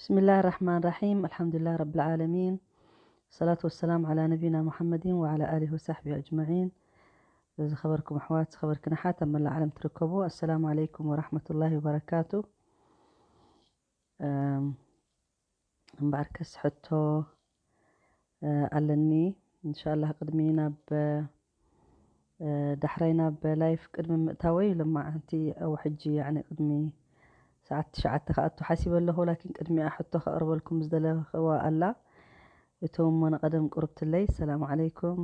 بسم الله الرحمن الرحيم. الحمد لله رب العالمين. الصلاة والسلام على نبينا محمد وعلى آله وصحبه أجمعين. ዝኸበርኩም ኣሕዋት፣ ዝኸበርክን ኣሓት ኣብ መላእ ዓለም ትርከቡ፣ ኣሰላሙ ዓለይኩም ወራሕመቱላሂ ወበረካቱ። እም፣ እምበኣርከስ ሕቶ፣ እ፣ ኣለኒ። እንሻላህ ቅድሚ ናብ፣ እ፣ ዳሕራይ ናብ ላይፍ ቅድሚ ምእታወይ፣ ሎማዓንቲ፣ ኣብ ሕጂ፣ ያዕኒ፣ ቅድሚ ሰዓት ትሽዓተ ክኣቱ ሓሲበ ኣለኹ። ላኪን ቅድሚኣ ሕቶ ከቕርበልኩም ዝደለኽዋ ኣላ። እቶም እሞ ንቐደም ቁርብትለይ፣ ሰላም ዓለይኩም።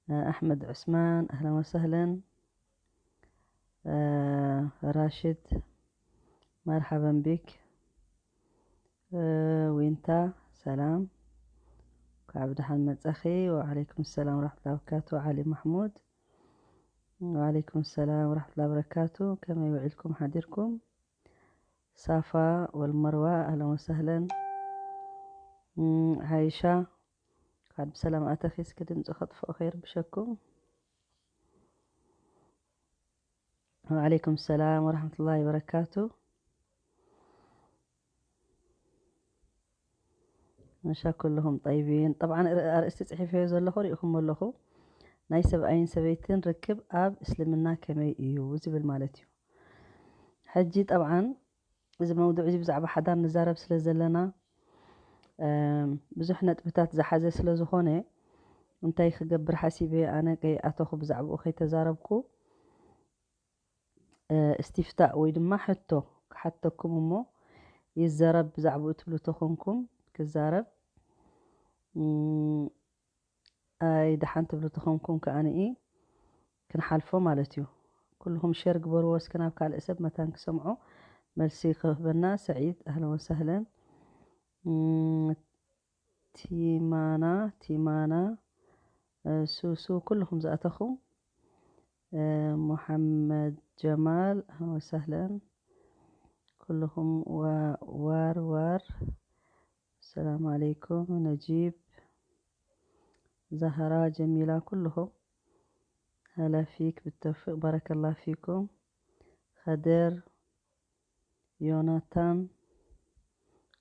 እ፣ ኣሕመድ ዑስማን፣ ኣህለን ወሰህለን። እ፣ ራሽድ፣ መርሓበን ቢክ። እ፣ ዊንታ፣ ሰላም። ካብ ደሓን መጻኺ። ወዓለይኩም ሰላም ወራሕመቱላሂ ወበረካቱ። ዓሊ ማሕሙድ። ወዓለይኩም ሰላም ወራሕመቱላሂ ወበረካቱ። ከመይ ውዒልኩም ሓዲርኩም? ሳፋ ወልመርዋ፣ ኣህለን ወሰህለን። እም፣ ዓይሻ፣ እንኳዕ ብሰላም ኣተኺ። እስኪ ድምፂ ከጥፍኦ ከይርብሸኩም። ወዓለይኩም ሰላም ወራሕመቱላሂ ወበረካቱ። መሻ ኩልኹም ጠይቢን። ጠብዓን ር-፣ ኣርእስቲ ጽሒፈዮ ዘለኹ ርኢኹም ኣለኹ። ናይ ሰብኣይን ሰበይትን ርክብ ኣብ እስልምና ከመይ እዩ ዝብል ማለት እዩ። ሕጂ ጠብዓን እዚ መውዱዕ እዚ ብዛዕባ ሓዳር ንዛረብ ስለ ዘለና፣ እም፣ ብዙሕ ነጥብታት ዝሓዘ ስለ ዝኾነ፣ እንታይ ክገብር ሓሲበ፣ ኣነ ከይኣተኹ ብዛዕባኡ ከይተዛረብኩ፣ እ፣ እስቲፍታእ ወይ ድማ ሕቶ ክሓተኩም እሞ፣ ይዘረብ ብዛዕባኡ ትብሉ ተኾንኩም ክዛረብ፣ እም፣ ኣይ ደሓን ትብሉ ተኾንኩም ከኣ ንኢ ክንሓልፎ ማለት እዩ። ኩልኹም ሼር ግበርዎ እስከ ናብ ካልእ ሰብ መታን ክሰምዖ መልሲ ክህበና። ሰዒድ፣ ኣህለን ወሰህለን። እም፣ ቲማና፣ ቲማና፣ እ፣ ሱሱ፣ ኩልኹም ዝኣተኹም፣ እ፣ ሙሐመድ ጀማል፣ ኣህለን ወሰህለን። ኩልኹም ዋ-፣ ዋር፣ ዋር። ሰላም ዓለይኩም። ነጂብ፣ ዛህራ፣ ጀሚላ፣ ኩልኹም። هلا فيك بالتوفيق، بارك الله فيكم. ኸድር፣ ዮናታን፣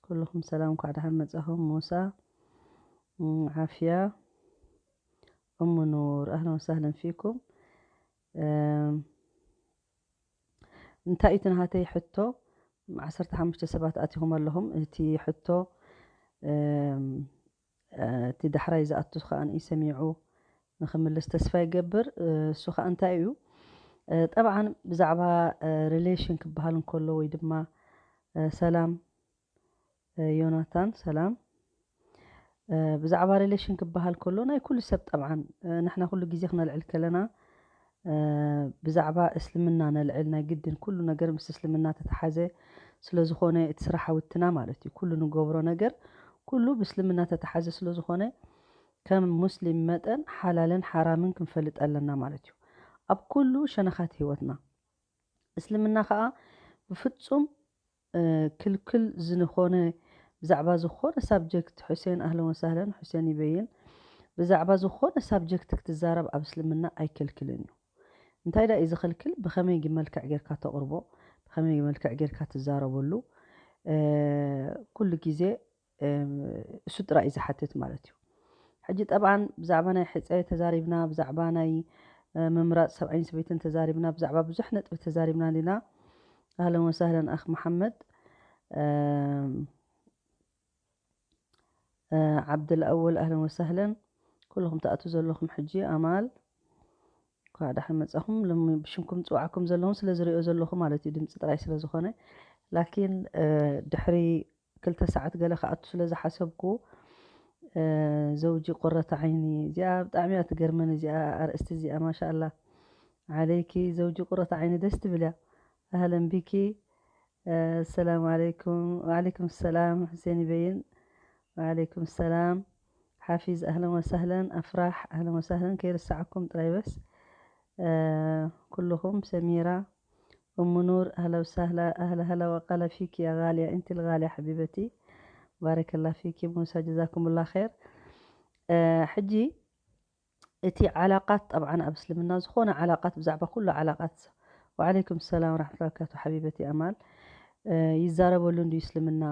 ኩልኹም ሰላም፣ እንኳዕ ደሓን መጻኹም። ሙሳ፣ እም፣ ዓፍያ፣ እሙ ኑር፣ ኣህለን ወሰህለን ፊኩም። እም፣ እንታይ እዩ እቲ ናሃተይ ሕቶ? ዓሰርተ ሓሙሽተ ሰባት ኣቲኹም ኣለኹም። እቲ ሕቶ፣ እም፣ እ፣ እቲ ዳሕራይ ዝኣቱ ከኣ ንሰሚዑ ንኽምልስ ተስፋ ይገብር። እ፣ እሱ ከኣ እንታይ እዩ? እ፣ ጠብዓን ብዛዕባ፣ እ፣ ሪሌሽን ክበሃል እንከሎ ወይ ድማ፣ እ፣ ሰላም፣ እ፣ ዮናታን፣ ሰላም። እ፣ ብዛዕባ ሪሌሽን ክበሃል ከሎ ናይ ኩሉ ሰብ ጠብዓን፣ እ፣ ንሕና ኩሉ ግዜ ክነልዕል ከለና፣ እ፣ ብዛዕባ እስልምና ነልዕል፣ ናይ ግድን ኩሉ ነገር ምስ እስልምና ተተሓዘ ስለ ዝኾነ፣ እቲ ስራሕ ውትና ማለት እዩ። ኩሉ ንገብሮ ነገር ኩሉ ብእስልምና ተተሓዘ ስለ ዝኾነ፣ ከም ሙስሊም መጠን ሓላልን ሓራምን ክንፈልጥ ኣለና ማለት እዩ። ኣብ ኩሉ ሸነኻት ህይወትና። እስልምና ከኣ ብፍጹም፣ እ፣ ክልክል ዝኾነ፣ ብዛዕባ ዝኾነ ሳብጀክት፣ ሑሴን፣ ኣህለን ወሳህለን፣ ሑሴን ይበይን፣ ብዛዕባ ዝኾነ ሳብጀክት ክትዛረብ ኣብ እስልምና ኣይከልክልን እዩ። እንታይ ደኣ እዩ ዝኸልክል? ብኸመይ ግን መልክዕ ጌርካ ተቕርቦ፣ ብኸመይ መልክዕ ጌርካ ትዛረበሉ፣ እ፣ ኩሉ ግዜ፣ እ፣ እሱ ጥራይ እዩ ዝሓትት ማለት እዩ። ሕጂ ጠብዓን ብዛዕባ ናይ ሕጸ ተዛሪብና፣ ብዛዕባ ናይ፣ እ፣ ምምራጽ ሰብኣይን ሰበይትን ተዛሪብና፣ ብዛዕባ ብዙሕ ነጥቢ ተዛሪብና ዲና? ኣህለን ወሳህለን ኣኽ መሓመድ። እም፣ እ፣ ዓብደል ኣወል ኣህለን ወሳህለን። ኩልኹም ትኣትዉ ዘለኹም ሕጂ ኣማል፣ እንኳዕ ደሓን መጻኹም። ሎሚ ብሽምኩም ዝጽውዓኩም ዘለኹም ስለ ዝሪኦ ዘለኹ ማለት እዩ፣ ድምጺ ጥራይ ስለ ዝኾነ። ላኪን፣ እ፣ ድሕሪ ክልተ ሰዓት ገለ ክኣቱ ስለ ዝሓሰብኩ፣ እ፣ ዘውጂ ቁረተ ዓይኒ፣ እዚኣ ብጣዕሚ እያ ትገርመኒ፣ እዚኣ ኣርእስቲ እዚኣ፣ ማሻኣላ ዓለይኪ፣ ዘውጂ ቁረተ ዓይኒ ደስ ትብል እያ። ኣህለን ቢኪ። እ፣ ሰላም ዓለይኩም። ወዓለይኩም ሰላም፣ ሑሴን ይበይን። ወዓለይኩም ሰላም። ሓፊዝ፣ ኣህለን ወሳህለን። ኣፍራሕ፣ ኣህለን ወሳህለን። ከይርሳዓኩም ጥራይ በስ። እ፣ ኩልኹም፣ ሰሚራ፣ እሙ ኑር፣ ኣህላ ወሳህላ፣ ኣህላ፣ ኣህላ ወቃላ ፊኪ ያ ጋልያ፣ እንቲ ልጋልያ ሓቢበቲ። ባረከላ ፊኪ፣ ሙሳ፣ ጀዛኩምላ ኸይር። እ፣ ሕጂ እቲ ዓላቃት፣ ጠብዓን ኣብ እስልምና ዝኾነ ዓላቃት፣ ብዛዕባ ኩሉ ዓላቃት፣ ወዓለይኩም ሰላም ወራሕመቱላሂ ወበረካቱ ሓቢበቲ ኣማል፣ እ፣ ይዛረበሉ እንድዩ እስልምና።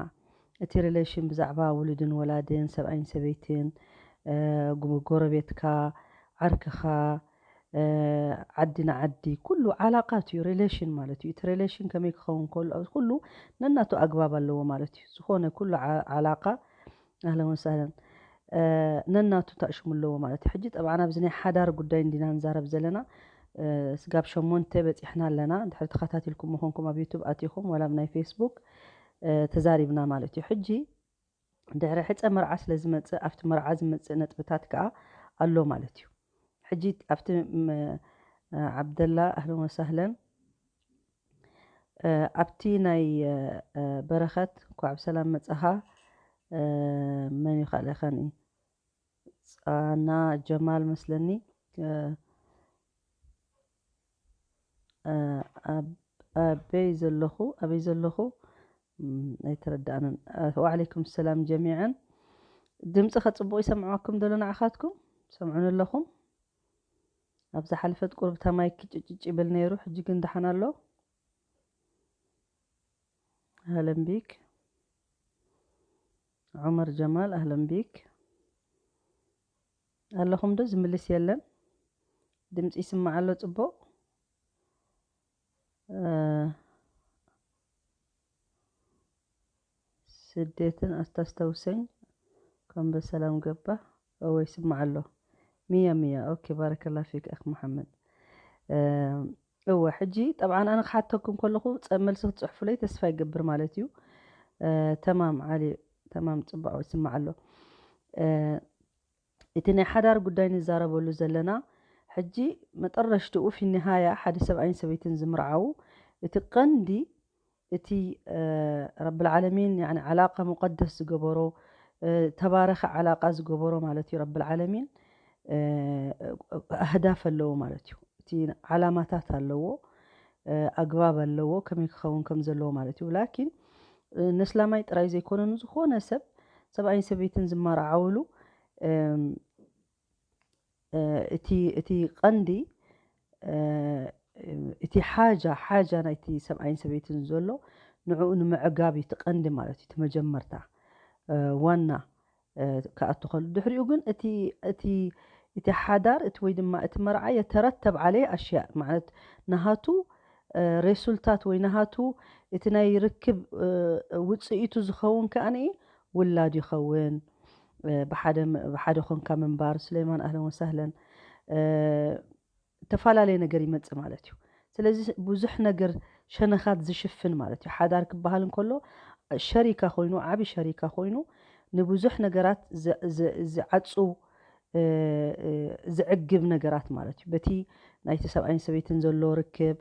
እቲ relation ብዛዕባ ውሉድን ወላድን፣ ሰብኣይን ሰበይትን፣ ጎረቤትካ፣ ዓርክኻ፣ ዓዲ ንዓዲ፣ ኩሉ ዓላቃት እዩ relation ማለት እዩ። እቲ relation ከመይ ክኸውን ከሎ ኩሉ ነናቱ ኣግባብ ኣለዎ ማለት እዩ። ዝኾነ ኩሉ ዓላቃ ኣህለን ወሳህለን ነናቱ ታእሽሙ ኣለዎ ማለት እዩ። ሕጂ ጠብዓን ኣብዚ ናይ ሓዳር ጉዳይ እንዲና ንዛረብ ዘለና። ስጋብ ሸሞንተ በፂሕና ኣለና። ድሕሪ ተኸታቲልኩም ምኾንኩም ኣብ ዩቱብ ኣቲኹም ዋላ ኣብ ናይ ፌስቡክ ተዛሪብና ማለት እዩ። ሕጂ ድሕሪ ሕፀ መርዓ ስለ ዝመፅእ ኣብቲ መርዓ ዝመፅእ ነጥብታት ከዓ ኣሎ ማለት እዩ። ሕጂ ኣብቲ ዓብደላ ኣህለን ወሳህለን ኣብቲ ናይ በረኸት እንኳዕ ብሰላም መፀኻ። መን ይኻለኸኒ? ፃና ጀማል መስለኒ። ኣበይ ዘለኹ ኣበይ ዘለኹ ኣይተረዳእንን። ወዓለይኩም ሰላም ጀሚዐን። ድምፂ ከፅቡቕ ይሰምዕዋኩም ደሎ ንዓኻትኩም ሰምዑን ኣለኹም? ኣብ ዝሓለፈት ቁርብታ ማይክ ጭጭጭ ይብል ነይሩ፣ ሕጂ ግን ደሓን ኣሎ። ኣህለን ቢክ ዑመር ጀማል፣ ኣህለን ቢክ። ኣለኹም ዶ? ዝምልስ የለን። ድምፂ ይስማዕ ኣሎ ፅቡቕ። ስደትን ኣስታስተውሰኝ ከም በሰላም ገባ። እወ ይስማዕ ኣሎ። ሚያ ሚያ። ኦኬ፣ ባረከላ ፊክ ኣኽ መሓመድ። እወ ሕጂ ጠብዓን ኣነ ክሓተኩም ከለኹ መልሲ ክትፅሕፉለይ ተስፋ ይገብር ማለት እዩ። ተማም ዓሊ፣ ተማም ፅባቕ ይስማዕ ኣሎ። እቲ ናይ ሓዳር ጉዳይ ንዛረበሉ ዘለና ሕጂ መጠረሽትኡ ፊኒሃያ ሓደ ሰብኣይን ሰበይትን ዝምርዓዉ እቲ ቀንዲ እቲ ረብል ዓለሚን ዓላቃ ሙቀደስ ዝገበሮ፣ ተባረኸ ዓላቃ ዝገበሮ ማለት እዩ። ረብል ዓለሚን ኣህዳፍ ኣለዎ ማለት እዩ። እቲ ዓላማታት ኣለዎ፣ ኣግባብ ኣለዎ ከመይ ክኸውን ከም ዘለዎ ማለት እዩ። ላኪን ነስላማይ ጥራይ ዘይኮነ ንዝኾነ ሰብ ሰብኣይን ሰበይትን ዝመራዓውሉ እቲ እቲ ቀንዲ እቲ ሓጃ ሓጃ ናይቲ ሰብኣይን ሰበይትን ዘሎ ንዕኡ ንምዕጋብ እዩ እቲ ቀንዲ ማለት እዩ። እቲ መጀመርታ ዋና ክኣቱ ከሉ ድሕሪኡ ግን እቲ እቲ እቲ ሓዳር እቲ ወይ ድማ እቲ መርዓ የተረተብ ዓለይ ኣሽያእ ማለት ናሃቱ ሬሱልታት ወይ ናሃቱ እቲ ናይ ርክብ ውፅኢቱ ዝኸውን ከኣ ውላድ ይኸውን። ብሓደ ብሓደ ኮንካ ምንባር። ሱሌማን ኣህለን ወሳህለን። ተፈላለየ ነገር ይመፅእ ማለት እዩ። ስለዚ ብዙሕ ነገር ሸነኻት ዝሽፍን ማለት እዩ። ሓዳር ክበሃል እንከሎ ሸሪካ ኮይኑ ዓቢ ሸሪካ ኮይኑ ንብዙሕ ነገራት ዝዓፁ ዝዕግብ ነገራት ማለት እዩ። በቲ ናይቲ ሰብኣይን ሰበይትን ዘሎ ርክብ፣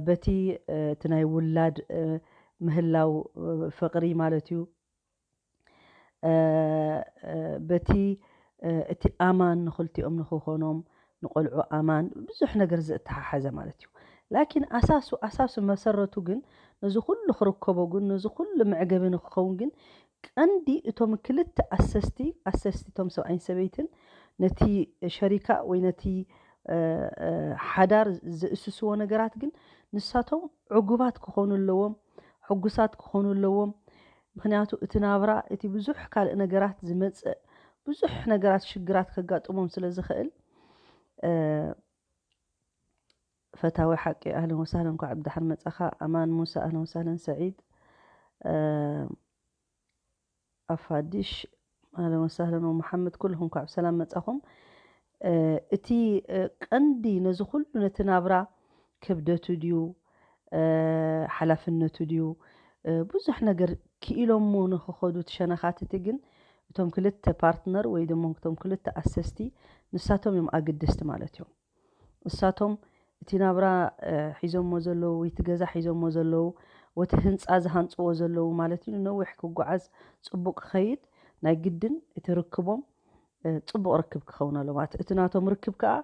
በቲ እቲ ናይ ውላድ ምህላው ፍቕሪ ማለት እዩ። በቲ እቲ ኣማን ንክልቲኦም ንክኾኖም ንቆልዑ ኣማን ብዙሕ ነገር ዘተሓሓዘ ማለት እዩ። ላኪን ኣሳሱ ኣሳሱ መሰረቱ ግን ነዚ ኩሉ ክርከቦ ግን ነዚ ኩሉ መዕገቢ ንክኸውን ግን ቀንዲ እቶም ክልተ ኣሰስቲ ኣሰስቲ እቶም ሰብኣይን ሰበይትን ነቲ ሸሪካ ወይ ነቲ ሓዳር ዝእስስዎ ነገራት ግን ንሳቶም ዕጉባት ክኾኑ ኣለዎም፣ ሕጉሳት ክኾኑ ኣለዎም። ምክንያቱ እቲ ናብራ እቲ ብዙሕ ካልእ ነገራት ዝመፅእ ብዙሕ ነገራት ሽግራት ከጋጥሞም ስለ ዝኽእል ፈታዊ ሓቂ ኣህለን ወሳህለን እንኳዕ ብደሓን መፃኻ። ኣማን ሙሳ ኣህለን ወሳህለን። ሰዒድ ኣፋዲሽ ኣህለን ወሳህለን። ወመሓመድ ኩልኹም እንኳዕ ብሰላም መፃኹም። እቲ ቀንዲ ነዚ ኩሉ ነቲ ናብራ ክብደቱ ድዩ ሓላፍነቱ ድዩ ብዙሕ ነገር ክኢሎሞ ንክኸዱ እቲ ሸነኻት እቲ ግን እቶም ክልተ ፓርትነር ወይ ድማ እቶም ክልተ ኣሰስቲ ንሳቶም እዮም ኣገደስቲ ማለት እዮም። ንሳቶም እቲ ናብራ ሒዞሞ ዘለዉ ወይ እቲ ገዛ ሒዞሞ ዘለዉ ወቲ ህንፃ ዝሃንፅዎ ዘለዉ ማለት እዩ ንነዊሕ ክጓዓዝ ፅቡቅ ክኸይድ ናይ ግድን እቲ ርክቦም ፅቡቅ ርክብ ክኸውን ኣሎ ማለት እቲ ናቶም ርክብ ከዓ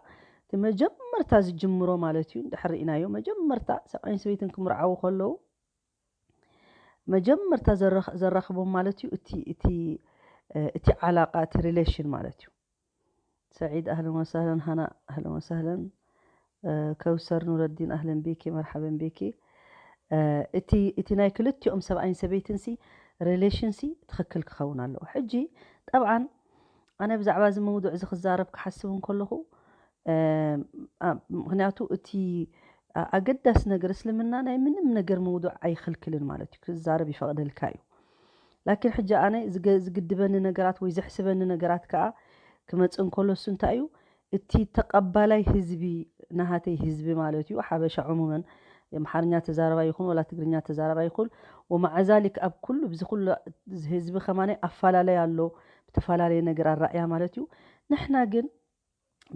እቲ መጀመርታ ዝጅምሮ ማለት እዩ። እንድሕር ርኢናዮ መጀመርታ ሰብኣይን ሰበይትን ክምርዓዉ ከለዉ መጀመርታ ዘራኽቦም ማለት እዩ እቲ እቲ እቲ ዓላቃ እቲ relation ማለት እዩ። ሰዒድ ኣህለን ወሳህለን። ሃና ኣህለን ወሳህለን። ከውሰር ኑረዲን ኣህለን ቢኪ መርሓበን ቢኪ። እቲ እቲ ናይ ክልቲኦም ሰብኣይን ሰበይትን ሲ relation ሲ ትኽክል ክኸውን ኣለዎ። ሕጂ ጠብዓን ኣነ ብዛዕባ እዚ መውዱዕ እዚ ክዛረብ ክሓስብ እንከለኹ ምክንያቱ እቲ ኣገዳሲ ነገር እስልምና ናይ ምንም ነገር መውዱዕ ኣይኽልክልን ማለት እዩ፣ ክዛረብ ይፈቕደልካ እዩ። ላኪን ሕጂ ኣነ ዝግድበኒ ነገራት ወይ ዘሕስበኒ ነገራት ከዓ ክመፅእ እንከሎ እሱ እንታይ እዩ፣ እቲ ተቐባላይ ህዝቢ ናሃተይ ህዝቢ ማለት እዩ፣ ሓበሻ ዕሙመን የምሓርኛ ተዛረባ ይኹን ወላ ትግርኛ ተዛረባ ይኹን ወማዓዛሊክ ኣብ ኩሉ ብዚ ኩሉ ህዝቢ ከማነ ኣፈላለይ ኣሎ ብተፈላለየ ነገር ኣራእያ ማለት እዩ። ንሕና ግን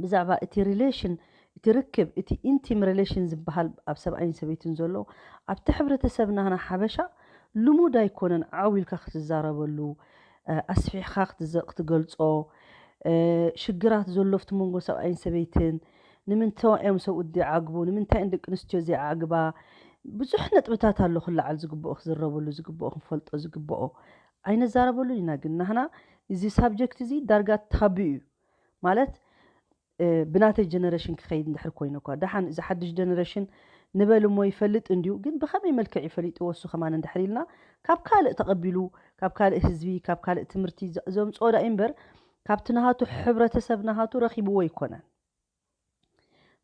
ብዛዕባ እቲ relation እቲ ርክብ እቲ intimate relation ዝበሃል ኣብ ሰብኣይን ሰበይትን ዘሎ ኣብቲ ሕብረተሰብና ና ሓበሻ ልሙድ ኣይኮነን። ዓው ኢልካ ክትዛረበሉ ኣስፊሕካ ክትገልፆ ሽግራት ዘሎ ኣብቲ መንጎ ሰብኣይን ሰበይትን ንምንታይ እዮም ሰብኡት ዘይዓግቡ፣ ንምንታይ ደቂ ኣንስትዮ ዘይዓግባ፣ ብዙሕ ነጥብታት ኣሎ ክለዓል ዝግብኦ ክዝረበሉ ዝግብኦ ክንፈልጦ ዝግብኦ ኣይነዛረበሉን ኢና። ግን ናህና እዚ ሳብጀክት እዚ ዳርጋ ታቡ እዩ ማለት ብናተይ ጀነሬሽን ክኸይድ እንድሕር ኮይኑ እኳ ደሓን እዚ ሓድሽ ጀነሬሽን ንበል እሞ ይፈልጥ እንድዩ፣ ግን ብኸመይ መልክዕ ይፈሊጥዎ እሱ ከማን እንድሕር ኢልና ካብ ካልእ ተቐቢሉ ካብ ካልእ ህዝቢ ካብ ካልእ ትምህርቲ ዘምፅኦ ዳ እምበር ካብቲ ናሃቱ ሕብረተሰብ ናሃቱ ረኺብዎ ኣይኮነን።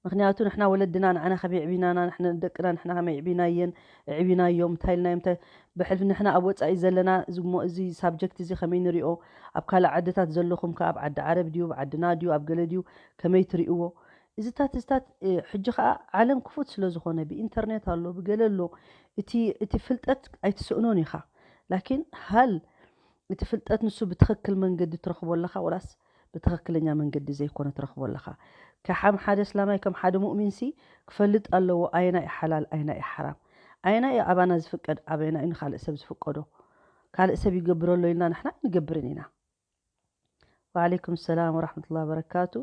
ምክንያቱ ንሕና ወለድና ንዓና ከመይ ዕቢናና ንሕና ደቅና ንሕና ከመይ ዕቢናየን ዕቢናዮም እንታይ ኢልናዮም እንታይ ብሕልፊ ንሕና ኣብ ወፃኢ ዘለና ዝሞ እዚ ሳብጀክት እዚ ከመይ ንሪኦ ኣብ ካልእ ዓድታት ዘለኹም ከ ኣብ ዓዲ ዓረብ ድዩ ኣብ ዓድና ድዩ ኣብ ገለ ድዩ ከመይ ትሪእዎ እዚታት እዚታት ሕጂ ከዓ ዓለም ክፉት ስለ ዝኾነ ብኢንተርኔት ኣሎ ብገለ ኣሎ እቲ እቲ ፍልጠት ኣይትስእኖን ኢኻ ላኪን ሃል እቲ ፍልጠት ንሱ ብትኽክል መንገዲ ትረኽቦ ኣለኻ ወላስ ብትኽክለኛ መንገዲ ዘይኮነ ትረኽቦ ኣለኻ። ከም ሓደ እስላማይ ከም ሓደ ሙእሚን ሲ ክፈልጥ ኣለዎ ኣየናይ ሓላል ኣየናይ ሓራም ኣየናይ ኣባና ዝፍቀድ ኣበየናይ ንኻልእ ሰብ ዝፍቀዶ ካልእ ሰብ ይገብረሎ ኢልና ንሕና ንገብርን ኢና። ወዓለይኩም ሰላም ወራሕመቱላ በረካቱ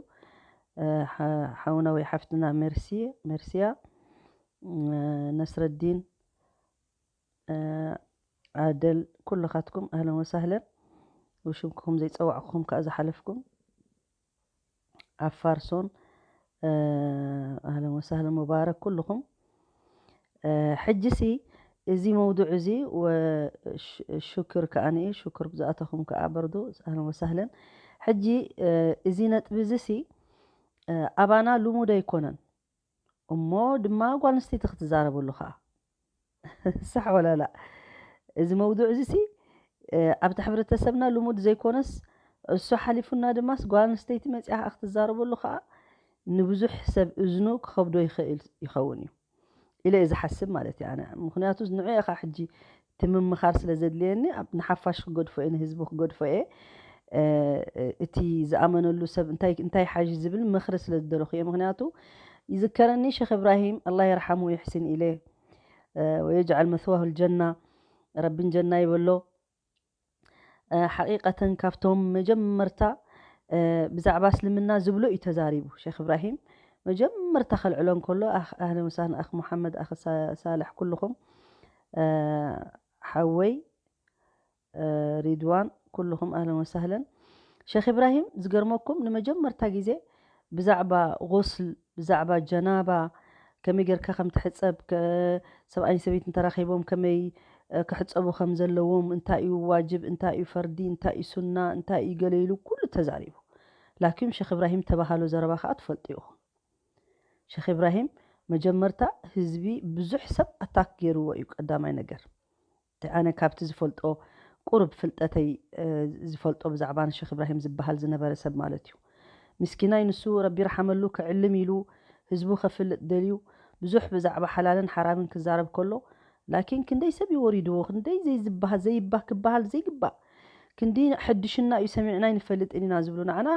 ሓውና ወይ ሓፍትና ሜርሲያ ነስረዲን ኣደል ኩልኻትኩም ኣህለን ወሳህለን ውሽምኩም ዘይፀዋዕኩም ከዓ ዝሓለፍኩም ኣፋርሶን ኣህለን ወሳህለን ሙባረክ ኩልኹም ሕጂ ሲ እዚ መውዱዕ እዚ ሽክር ከዓ ሽክር ብዝኣተኹም ከዓ በርዱ ኣህለን ወሳህለን ሕጂ እዚ ነጥቢ እዚ ሲ ኣባና ልሙድ ኣይኮነን እሞ ድማ ጓል ኣንስተይቲ ክትዛረበሉ ከዓ ሳሕ ወላላ እዚ መውዱዕ እዚ ሲ ኣብቲ ሕብረተሰብና ልሙድ ዘይኮነስ እሱ ሓሊፉና ድማስ ጓል ኣንስተይቲ መፅያ ከዓ ክትዛረበሉ ከዓ ንብዙሕ ሰብ እዝኑ ክኸብዶ ይኽእል ይኸውን እዩ ኢለ እየ ዝሓስብ ማለት እዩ ኣነ ምክንያቱ ንዑ ኢኻ ሕጂ እቲ ምምኻር ስለ ዘድልየኒ ንሓፋሽ ክገድፎ እየ ንህዝቢ ክገድፎ እየ እቲ ዝኣመነሉ ሰብ እንታይ ሓዥ ዝብል ምኽሪ ስለ ዝደለኹ እየ ምክንያቱ ይዝከረኒ ሸክ እብራሂም ኣላ የርሓሙ ይሕስን ኢለ ወየጅዓል መስዋሁ ልጀና ረቢን ጀና ይበሎ ሓቂቀተን ካብቶም መጀመርታ ብዛዕባ እስልምና ዝብሎ እዩ ተዛሪቡ ሸክ እብራሂም መጀመርታ ከልዕሎ እንከሎ ኣህለ ወሳህን ኣኽ ሙሓመድ ኣኽ ሳልሕ ኩልኹም ሓወይ ሪድዋን ኩልኹም ኣህለን ወሳህለን ሸክ ኢብራሂም ዝገርመኩም ንመጀመርታ ግዜ ብዛዕባ غسل ብዛዕባ ጀናባ ከመይ ጌርካ ከም ትሕፀብ ሰብኣይን ሰበይትን ተራኺቦም ከመይ ክሕፀቡ ከም ዘለዎም እንታይ እዩ ዋጅብ እንታይ እዩ ፈርዲ እንታይ እዩ ሱና እንታይ እዩ ገለ ኢሉ ኩሉ ተዛሪቡ ላኪን ሸክ ኢብራሂም ተባሃሎ ዘረባ ከዓ ትፈልጡ ኢኹም ሸክ ኢብራሂም መጀመርታ ህዝቢ ብዙሕ ሰብ ኣታክ ገይርዎ እዩ ቀዳማይ ነገር ኣነ ካብቲ ዝፈልጦ ቁሩብ ፍልጠተይ ዝፈልጦ ብዛዕባ ንሸክ ኢብራሂም ዝበሃል ዝነበረ ሰብ ማለት እዩ ምስኪናይ ንሱ ረቢ ይርሓመሉ ክዕልም ኢሉ ህዝቡ ከፍልጥ ደልዩ ብዙሕ ብዛዕባ ሓላልን ሓራምን ክዛረብ ከሎ ላኪን ክንደይ ሰብ እዩ ወሪድዎ ክንደይ ዘይዝበሃል ዘይባ ክበሃል ዘይግባእ ክንዲ ሕድሽና እዩ ሰሚዕና ኣይንፈልጥን ኢና ዝብሉ ንዓና